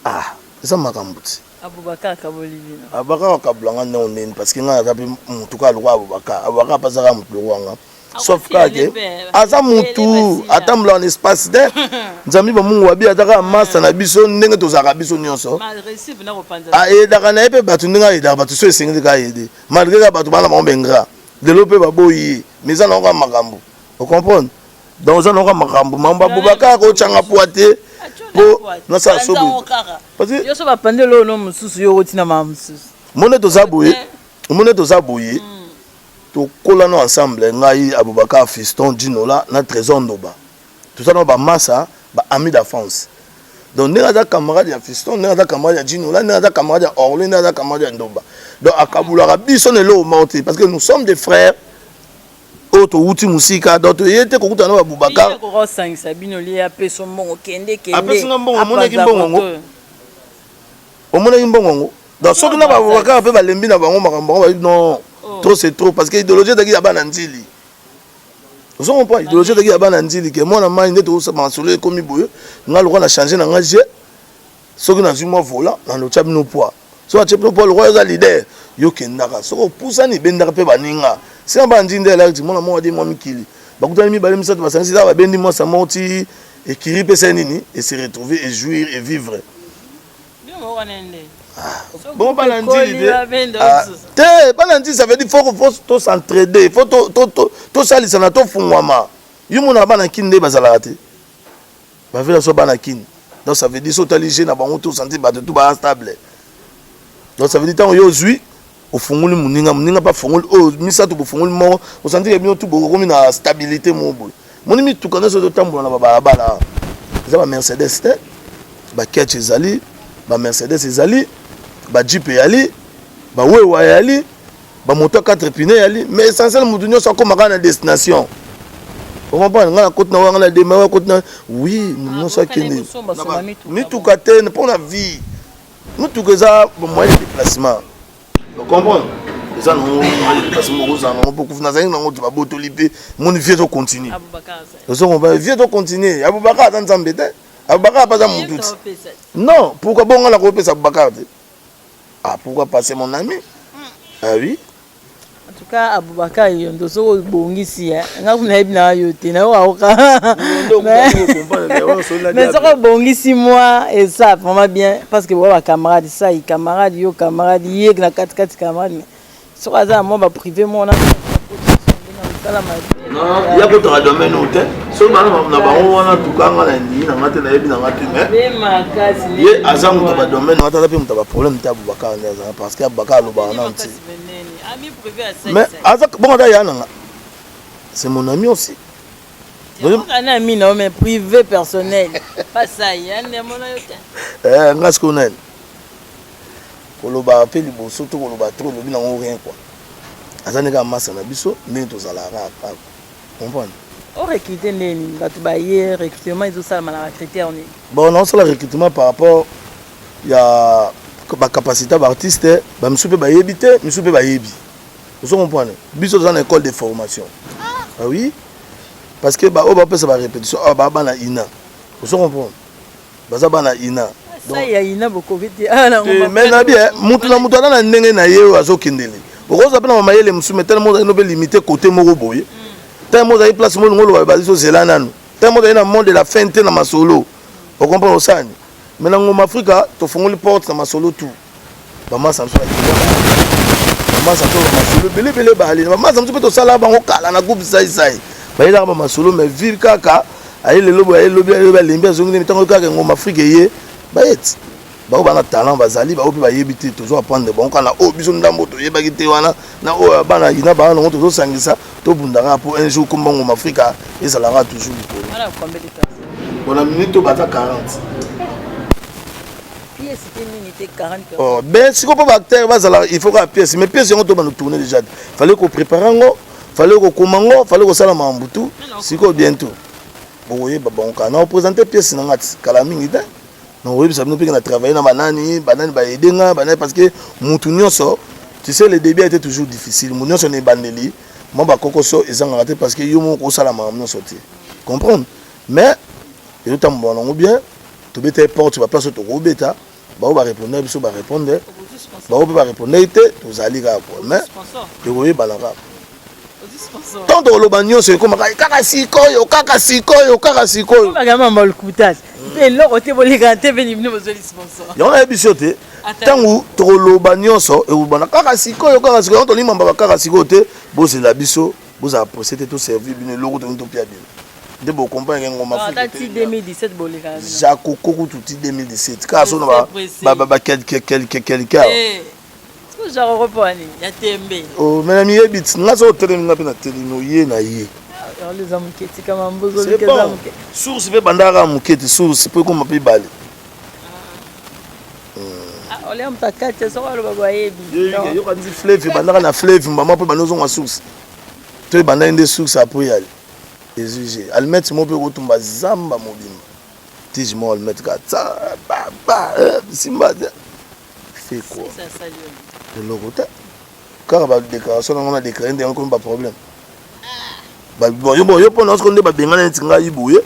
[SPEAKER 1] ah eza makambo ti
[SPEAKER 4] Abubakar akaboli bino.
[SPEAKER 1] Abubakar akabola nga ndenge nini parce que nga naza mpe mutu kaka lokola Abubakar. Abubakar mpe aza kaka mutu lokola nga. Sauf kaka ke aza mutu atambolaka na espace te. Nzambe ba Mungu wabi aza kaka masta na biso ndenge tozalaka biso nyonso. Ayedaka na ye mpe bato ndenge ayedaka bato so esengeli kaka ayede. Malgre kaka bato bana bango bengra. Lelo mpe baboyi ye mais eza nango kaka makambo. O comprendre? Donc oza nango makambo mambo Abubakar akotyanga pwa te mpo nasala so boye.
[SPEAKER 4] Parce que yo so bapandi eloko no mosusu yo okoti na makambo mosusu.
[SPEAKER 1] Mone toza boye. Omoni toza boye, tokola no ensemble, ngai, Aboubacar, Fiston, Djinola na Trésor Ndoba. Toza na ba masa, ba amis d'enfance. Donc ndenge aza camarade ya Fiston, ndenge aza camarade ya Djinola, ndenge aza camarade ya Orly, ndenge aza camarade ya Ndoba. Donc akabulaka biso na eloko moko te parce que nous sommes des frères oyo towuti mosika. Donc toye te kokutana na Baboubacar.
[SPEAKER 4] Osangisa bino lie, apesa mbongo, kende kende.
[SPEAKER 1] Apesi nga mbongo, omonaki mbongo yango? Omonaki mbongo yango? Donc soki na Baboubacar mpe balembi na bango makambo yango, bayebi non, trop c'est trop, parce que idéologie ezalaki ya bana Nzili. Ozo comprendre? Idéologie ezalaki ya bana Nzili ke mwana mai nde tokosala masolo ekomi boye. Nga lokola na change na nga je, soki nazwi mwa volant na lotya bino poids, soki atie bino poids, lokola oza leader, yo kendaka, soki opusani ebendaka mpe baninga sina bana Nzili. Nde elaki ti mwana moko adi mwa mikili, bakutani mibale misato, basangisi kaka, babendi mwasa moko ti ekiri mpe esali nini, ese retrouver et jouir et vivre. Bon, bana Nzili te, te bana Nzili, ça veut dire faut to s'entraider, faut tosalisana, tofungwama. Yo mona bana Kini nde bazalaka te, bavela so bana Kini. Donc ça veut dire so otali je na bango, tosanti bato tu baa stable. Donc ça veut dire ntango yo ozwi, ofungoli moninga, moninga mpe afungoli oyo misato, bofungoli moko, osanti ke bino tu bokokomi na stabilité moko boye. Moni mituka nyonso ezotambola na babalabala, eza bamercedes te, baketch ezali, bamercedes ezali, bajeep eyali, bawewa eyali, bamoto ya 4 pneus eyali, mais essentiel motu nyonso akóma kaka na destination. Ocomprendre? Ngai nakoti na wanga na dema akoti na oui, motu nyonso akende mituka te mpo na vie. Mituka eza moyen de déplacement, comprendre? Eza nango moyen de déplacement, okozala nango mpo kufu nazalaki nango te, babotoli mpe. Moni vie ezocontinue, ozo comprendre? Vie ezocontinue. Aboubacar aza nzambe te, Aboubacar ape aza motu ti. Non, pourquoi bongo nga nakopesa Aboubacar te? Ah, pourquoi pas? C'est mon ami, ah oui.
[SPEAKER 4] En tout cas, Aboubacar Yondo, soki obongisi, nga kuna nayebi na yo te, nayokaoka, mais soki obongisi moi eza vraiment bien, parce que boa bacamarade sai camarade, yo camarade, ye na katikati camarade, mais soki aza na mwa baprivé mona.
[SPEAKER 1] Ya kotaka domaine oyo te, soki bana na bango wana tukanga na ndimi na nga te, nayebi na nga te, mais ye aza moto ya badomaine wana, aza mpe moto ya baproblème te. Aboubacar nde azala, parce que Aboubacar alobaka nanu ti, mais aza bongo, aza ya nanga, c'est mon ami aussi.
[SPEAKER 4] Ami na mais privé personnel, pas ça ya ndemona yo te.
[SPEAKER 1] Nga sikoyo nani koloba mpe liboso to koloba trop, elobi nango rien quoi. Aza ndenge masa na biso, ndenge tozalaka kaka, comprendre?
[SPEAKER 4] Orecrute ndeni bato baye? Recrutement ezosalama na bacritère nini?
[SPEAKER 1] Bon, naosala recrutement par rapport ya bacapacité ya baartiste. Bamisu mpe bayebi te, misu mpe bayebi. Ozo comprendre? Biso toza na école de formation. Ah oui, parce que baoyo bapesa barépétition awa baa bana ina. Ozo comprendre? Baza bana ina. Mais na bien, mutu na mutu aza na ndenge na ye oyo azokendele. Okozwa mpe na bamayele mosusu, mais tala, ozali no mpe limité côté moko boye. Tala, ozali place moko, olingo oloba, bazali ozela nanu. Tala, ozali na monde de la fin te na masolo, ocomprendre? Osani. Mais na Ngoma Afrika tofongoli porte na masolo tout. Bamasa mosusu, bamasa to bamasolo ebele ebele baali na bamasa mosusu mpe tosala bango kala na groupe Saisai, bayelaka bamasolo, mais vive kaka aye lelo boye, aye lobi, aye lobi, alembi, azongi nde ntango kaka Ngoma Afrika eye, bayeti bao bana talent bazali, bao mpe bayebi te, tozo apprendre bango kaka na oyo biso ndambo toyebaki te wana, na oyo bana ina bana nango tozosangisa, tobundaka mpo un jour komba Ngoma Afrika ezalaka toujours likolo. Bon, na minute oyo baza 40. Oh, ben sikoyo mpo baacteur bazala, il faut kaka pièce, mais pièce yango tobanda tourner déjà, fallait kopréparer yango, fallait kokoma yango, fallait kosala makambo tout. Sikoyo bientôt bokoyeba bango kaka na oprésente pièce na nga ti kala mingi te. Na koyebisa bino mpeke na travaille na banani, banani baede nga, banani, parce que mutu nyonso, tu sais, le début a été toujours difficile. Mutu nyonso na ebandeli mwa bakokoso ezangaka te, parce que yo moko kosala makambo nyonso te, comprendre? Mais ezotambola nango bien. Tobeta ye porte, baplace oyo tokobeta, bao barépondre biso, barépondre bao mpe barépondre te, tozali kaka quoi. Mais ekoyebana kaka ntango tokoloba nyonso, ekomaka kaka sikoyo, kaka sikoyo, kaka sikoyo.
[SPEAKER 4] Eloko te, bolekana te mpe bino bozweli sponsor.
[SPEAKER 1] Yango nayebi biso te, ntango tokoloba nyonso ekobana kaka sikoyo, kaka sikoyo. Yango tolimambaka kaka sikoyo te. Bozela biso, bozala pressé te, toservir bino eloko tolingi topia bino nde bocomprendre Ngoma.
[SPEAKER 4] Ti 2017 bolekana.
[SPEAKER 1] Jakoko kutu ti 2017 kaka so na bakelke kelke kelke.
[SPEAKER 4] Ozwaka mpo ya nini? Ya tembe.
[SPEAKER 1] Oh, mais na miyebi ti nga soki otelemi nga mpe natelemi oye na ye.
[SPEAKER 4] Ah, eza moke tika mambo ozoluka eza moke.
[SPEAKER 1] Source mpe ebandaka kaka moke te source mpo ekoma mpe ebale.
[SPEAKER 4] Ah, olia moto akati soki aloba boyebi.
[SPEAKER 1] Yoka nzi fleuve ebandaka na fleuve mbama mpo ebanda ozonga source. To ebandaki nde source après yale. Ezwi almete moko mpe ekotumba zamba mobimba. Tige moko almete kaka tsa ba ba eh, simba te. Fait quoi? Eloko te. Kaka ba déclaration nango na déclaré nde yango komi ba problème. Ba bon yo bon yo pona nde babengana neti ngai boye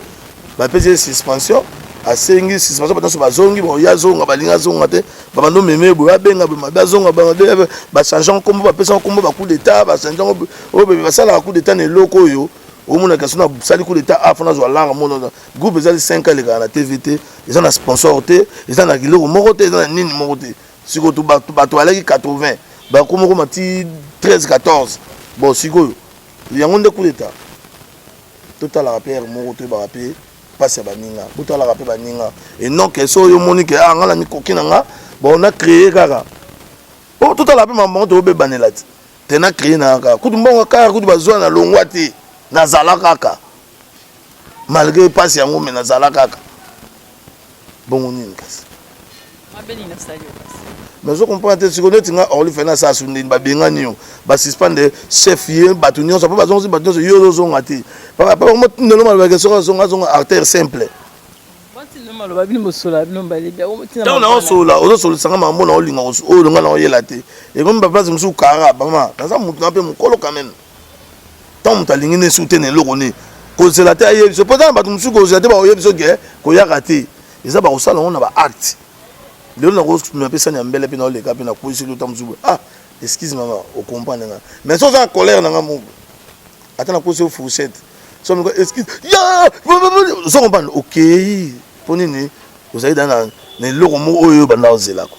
[SPEAKER 1] bapesi ye suspension asengi suspension bato nyonso bazongi bon ye azonga balingi azonga te babanda omeme boye abenga boye mabe azonga mabe bachange yango nkombo bapesa yango nkombo ba coup d'état bachange yango oyo basalaka coup d'état na eloko oyo omonaka so nasali coup d'état a fo nazwa lara mona Groupe ezali 5 ans elekaka na TV te, eza na sponsor te, eza na kiloko moko te, eza na nini moko te. Sikoyo to bato bato balaki 80, bakoma koma ti 13 14. Bon sikoyo yango nde coup d'etat. Totalaka pe heure moko toyebaka pe pasi ya baninga, botalaka pe baninga et non que soki yo omoni que ah nga na mikoki na nga bon na créer kaka. Po totala pe makambo yango tokobebanela te. Te na créer na kaka kutu mbongo kaka kutu bazwa na longwa te, nazala kaka. Malgre pasi yango mais nazala kaka. Bongo nini kasi?
[SPEAKER 4] Mabe nini nasali yo kasi?
[SPEAKER 1] Mais ozo comprendre te sikoyo neti nga Orly Fena asala su ndeni babengani yo ba suspendre chef ye bato nyonso po bazongisi bato nyonso yo ozozonga te papa papa motindelo malobaka soki azonga azonga artère simple ntango naosolola ozosololisa nga makambo na olinga oyo nga naoyela te ekomi baplace mosusu kara mama naza motu na mpe mokolo quand même Ntango moto alingi nde soki te na eloko nini kozela te ayebi biso mpo eza na bato mosusu kozela te bakoyebi biso ke koyaka te eza bakosala yango na ba acte lelo nakomema mpe sani ya mbele mpe naoleka mpe nakwesi lota mosusu boye ah excuse mama ocomprendre nga mais so oza na colère na nga moko ata nakwesi yo fourchette so moko excuse ya ozo comprendre okei mpo nini ozali da na eloko moko oyo banda ozelako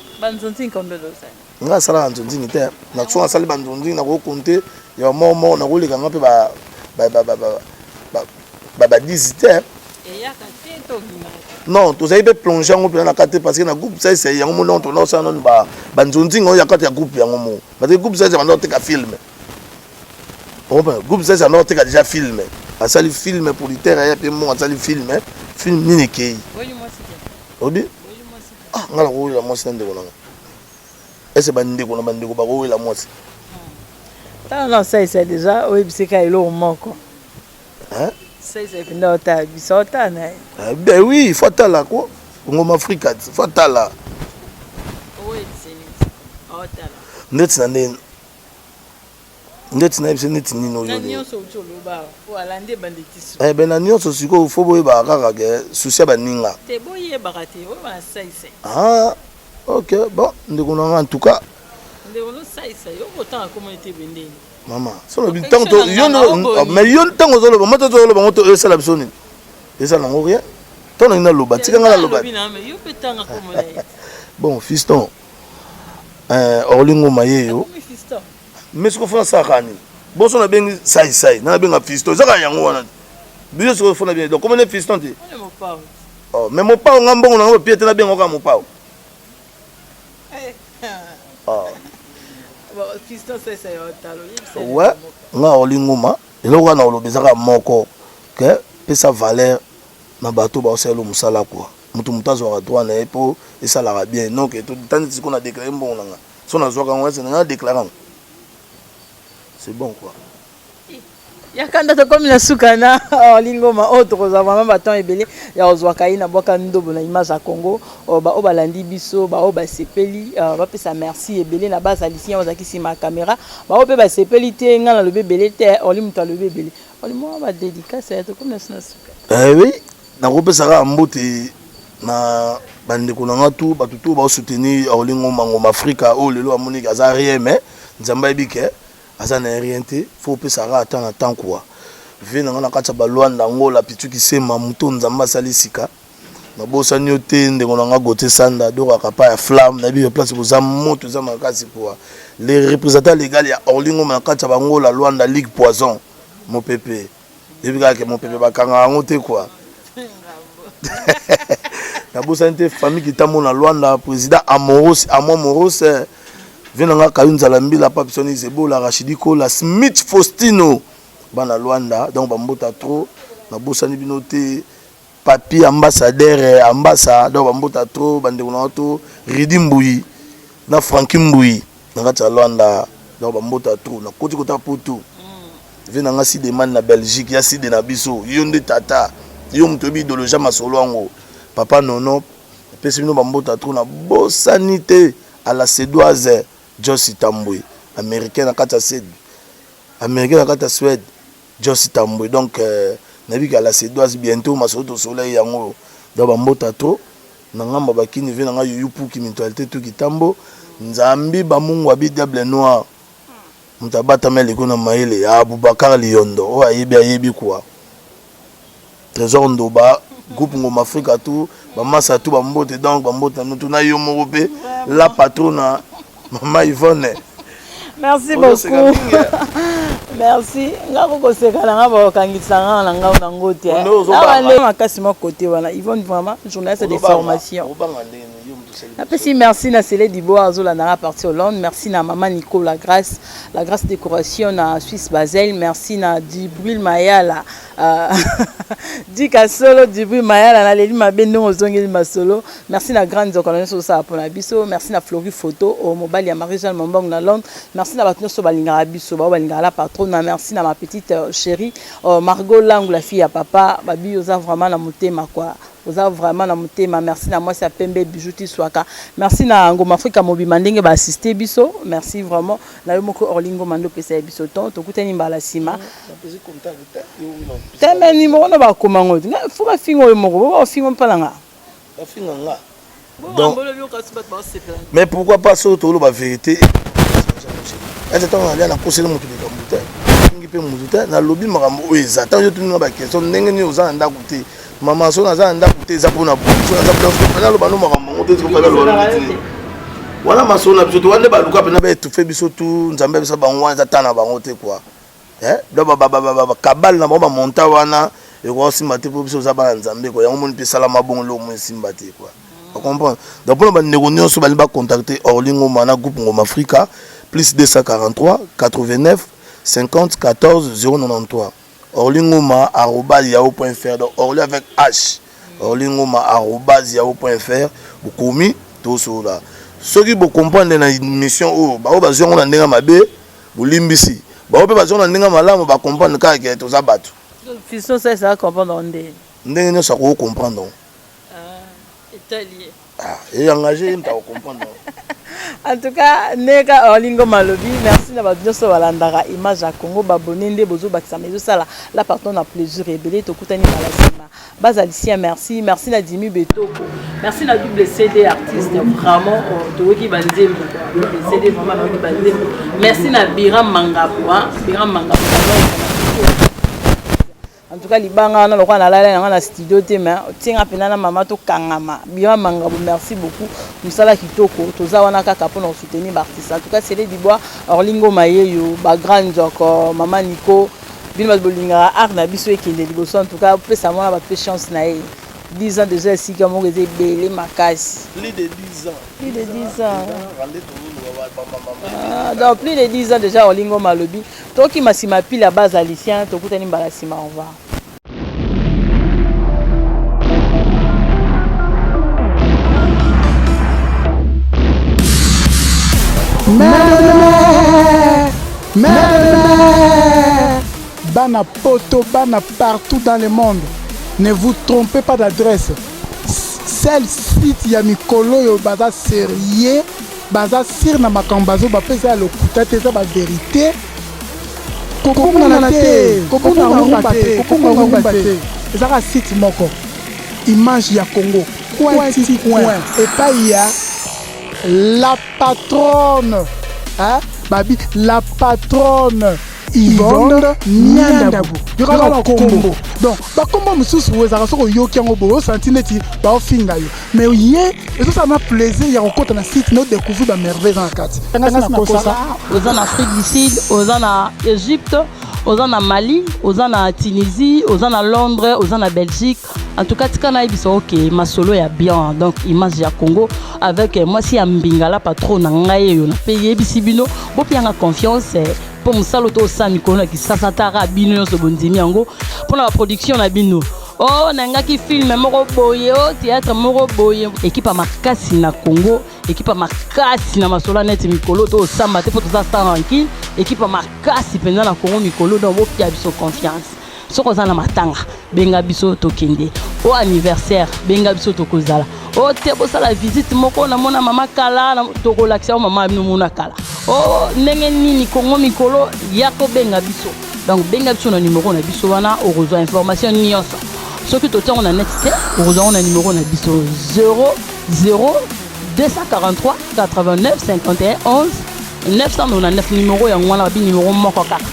[SPEAKER 1] Nga asalaka nzonzingi te na soki asali ba nzonzingi nako compter ya moko moko nakoleka nga pe ba ba ba ba ba ba 10 te.
[SPEAKER 4] Eyaka te to olingaka
[SPEAKER 1] te? Non tozali pe plonge yango pena na kati te parce que na groupe sai sai yango moko donc tobanda kosala nanu ba ba nzonzingi oyo ya kati ya groupe yango moko parce que groupe sai sai banda koteka film ocomprendre groupe sai sai banda koteka dejà film asali film producteur aya pe mbongo asali film film nini ekeyi obi ah nga nakowelela mwasi na ndeko na nga Est-ce ba ndeko na ba ndeko bako wela mwasi?
[SPEAKER 4] Tala na osalisa deja oyebisi ka eloko moko.
[SPEAKER 1] Hein?
[SPEAKER 4] Salisa epinda otala biso otala na ye.
[SPEAKER 1] Eh ben oui, il faut atala ko. Ngoma Africa, il faut atala.
[SPEAKER 4] Oyebisi nini? Otala.
[SPEAKER 1] Ndeti na ndeni. Ndeti na yebisi neti nini oyo.
[SPEAKER 4] Na nyonso outi oloba po alandi ebandi ti
[SPEAKER 1] suka. Eh ben na nyonso sikoyo faut boyebaka kaka ke souci ya baninga.
[SPEAKER 4] Te boyebaka te, oyeba na salisa.
[SPEAKER 1] Ah ok bon ndeko na nga en tout cas.
[SPEAKER 4] Ndeko no salisa yo okotanga kombo ete bendeni.
[SPEAKER 1] Mama, solo bi tango to yo no mais yo tango ozoloba moto ozoloba ngo to esala biso nini? Esala nango rien. Tango na loba tika nga na loba.
[SPEAKER 4] Yo pe tanga kombo na ye.
[SPEAKER 1] Bon fiston eh Orly Ngoma yeyo. Mais sikoyo fo nasalaka nini? Bonso nabengi sai sai na nabenga fiston eza kaka yango wana biso sikoyo fo nabenga donc komone fiston te oh, mais mopao nga mbongo na nga bapie te nabenga kaka mopao oh. Ouais, nga Orly Ngoma eloko wana oloba eza kaka moko ke pesa valeur na bato baosalela mosala kua moto moto azwaka droit na ye mpo esalaka bien donc tandi sikoyo na deklare mbongo na nga So nazwaka yango ese na déclare yango. C'est bon quoi.
[SPEAKER 4] Ya kanda tokomi na suka na Orly Ngoma oyo tokozwa vraiment ba temps ebele ya kozwaka ye na bwaka ndobo na image ya Congo oh, ba oyo balandi biso ba oyo basepeli uh, bapesa merci ebele na bazalisi yango bazalaki nsima ya kamera ba oyo mpe basepeli te ngai nalobi ebele te Orly moto alobi ebele Orly mwa ba dédicace ya tokomi na suka.
[SPEAKER 1] Eh oui, Nakopesa kaka mbote na ba ndeko na nga tout, batu tout bao soutenir Orly Ngoma, Ngoma Africa oyo lelo amoni ke aza rien mais Nzambe ayebi ke aza na ye rien te, faut opesa kaka temps na temps quoi. Vie na nga na kati ya ba Luanda, Angola, Pichu Kisema, moto oyo Nzambe asali sika. Nabosani yo te ndeko na nga Gauthier Sanda, Dora Kapa ya Flamme, nayebi ke place boza moto eza makasi quoi. Le representant legal ya Orly Ngoma na kati ya ba Angola, Luanda, Ligue Poison, Mopepe. Yebi kaka ke mopepe bakanga yango te quoi. Nabosani te famille Kitambo na Luanda, président Amoros, Amon Moros, eh, Vie na nga Kayu Nzala Mbila Pape Soni Zebola Rachidi Kola Smith Faustino bana Luanda donc ba mbota trop nabosani bino te Papy ambassadeur ambassa donc ba mbota trop ba ndeko na nga to Ridi Mbuyi na Francky Mbuyi na kati ya Luanda donc ba mbota trop nakoti kota poto vie na nga Sideman na Belgique ya Side na biso yo nde tata yo moto oyebi idéologie ya masolo yango papa Nono napesi bino ba mbota trop nabosani te à la Suédoise Joyce Tambwe américain na kati ya Suède américain na kati ya Suède Joyce Tambwe donc euh, nayebi ke à la Suédoise bientôt masolo tosolola ye yango donc bambota trop na ngambo bakini vie na nga yuyu puki mutualité tout kitambo nzambi bamungu abi diable noir moto abatami aleki na mayele ya Aboubacar Liyondo oyo ayebi ayebi quoi Trésor Ndoba groupe Ngoma Africa tout bamasa tout bambote donc bambote na bino tout na yo moko mpe la patrona mama Yvonne.
[SPEAKER 4] Merci beaucoup. Merci. Nga ko koseka na nga ba kangisa nga na nga na ngo te. Awa makasi moko côté wana Yvonne vraiment journaliste de formation. Napesi merci na Sele Diboa azolanda nga parti Hollande. Merci na maman Nico la grâce, la grâce décoration na Suisse Basel. Merci na Djibril Mayala. Uh, Dika solo Djibril Mayala naleli mabe ndenge ozongeli masolo. Merci na grande nzoka na nyonso osala mpona biso. Merci na Florie Photo o mobali ya Marie-Jeanne Mombong na Londres. Merci na bato nyonso balingaka biso, bao balingaka la patrona. Merci na ma petite euh, chérie euh, Margot Langu la fille ya papa. Babi oza vraiment na motema quoi. Oza vraiment na motema. Merci na mwasi ya pembe Bijou Tiswaka. Merci na Ngoma Afrika mobima ndenge ba assister biso. Merci vraiment na yo moko Orly Ngoma nde opesa ye biso temps. Tokutani mbala sima. Te mais numéro na bakoma ngo. Faut bafinga oyo moko. Bafinga mpa na nga.
[SPEAKER 1] Bafinga nga. Donc, mais pourquoi pas soki toloba vérité ete ntango nalia nakoseli moto likambo te mingi mpe moto te nalobi makambo oyo eza ntango yo tuni nga baquestion ndenge nini oza na ndako te mama so naza na ndako te eza mpona boye naloba no makambo yango te naloba wana masolo na biso te wana nde baluka mpena baetufe biso tu nzambe abisa bango wana eza ta na bango te kua eh donc ba ba ba kabale na bango ba monta wana ekoka kosimba te mpo biso oza bana nzambe kua yango moni mpe esalama bongo eloko moni esimba te kua ocomprendre donc mpona bandeko nyonso balingi bacontacte Orly Ngoma na groupe Ngoma Africa plus 243 89 50 14 093 Orly Ngoma arobase yahoo point fr donc Orly avec H Orly Ngoma arobase yahoo point fr bokomi tosolola soki bocomprendre na mission oyo baoyo bazwi yango na ndenge mabe Bolimbisi. Bango pe bazonga na ndenge malamu ba comprendre kaka ke toza batu.
[SPEAKER 4] Fiston sai ça comprendre nde.
[SPEAKER 1] Ndenge nyonso akoki comprendre.
[SPEAKER 4] Ah, etali ye.
[SPEAKER 1] Ah, e engagé ye moto ako comprendre.
[SPEAKER 4] En tout cas, ndeka Orlingo Malobi, merci na bato nyonso balandaka image ya Congo, babone nde bozobakisa mais ezosala la parton na plaisir ebele tokutani mbala nsima. Bazalisien merci, merci na Jimmy Betoko, merci na double CD artiste vraiment oh, toyoki ba nzembo double CD vraiment nayoki ba nzembo. Merci na Biram Mangabo, hein, Biram Mangabo. En tout cas libanga wana lokola nalala nanga na studio te mais otie nga mpena na mama tokangama Biram Mangabo merci beaucoup mosala kitoko toza wana kaka mpona kosoutenir baartiste en tout cas Sele Dubois Orlingo Mayeyo ba grand nzoko mama Nico Bino bato bolingaka art na biso ekende liboso en tout cas opesa mwana bato mpe chance na ye 10 ans déjà esika moko eza ebele makasi.
[SPEAKER 1] Plus de 10 ans.
[SPEAKER 4] Plus de 10 ans. Ah, donc plus de 10 ans déjà olingo malobi tokima nsima pile ya base alicien tokutani mbala nsima au revoir.
[SPEAKER 2] Bana poto, bana partout dans le monde. Ne vous trompez pas d'adresse. Seul site ya mikolo oyo baza sérieux, baza sur na makambo bazo bapesa ya lokuta te eza ba vérité. Kobungana te, kobunga rumba te, kobunga rumba te. Ezaka site moko. Image ya Congo. Coin ti coin. Epai ya la patronne hein? Babi la patronne Yvonne Niandabu yoka bakombo donc bakombo mosusu ezalaka soki oyoki yango boye osanti neti baofinga yo mais ye ezosala na plaisir ya kokota na site na odécouvrir bamerveille eza na kati
[SPEAKER 3] oza na Afrique du Sud oza na Égypte. Oza na Mali, oza na Tunisie, oza na Londres, oza na Belgique. En tout cas, tika nayebisa oke masolo ya bien. Donc image ya Congo avec mwasi ya mbinga la patron na ngai oyo mpe yebisi bino bopianga confiance mpo mosala to osala mikolo na kisasa tara bino nyonso bondimi yango mpona baproduction na bino. O nangaki film moko boye, o théâtre moko boye, équipe ya makasi na Congo, équipe ya makasi na masolo neti mikolo to osamba te mpo toza sans rancune. Équipe ya makasi mpenza na Congo mikolo, donc bopia biso confiance. Soki oza na matanga, benga biso tokende. O anniversaire, benga biso tokozala. O te bosala visite moko, namona mama kala, tokolakisa o mama bino mona kala. O ndenge nini Kongo mikolo ya kobenga biso. Donc benga biso na numero na biso wana, okozwa information nyonso. Soki totiango na net te, okozwa ngo na numero na biso 00 243 89 51 11 999. Numero yango wana, babi numero moko kaka.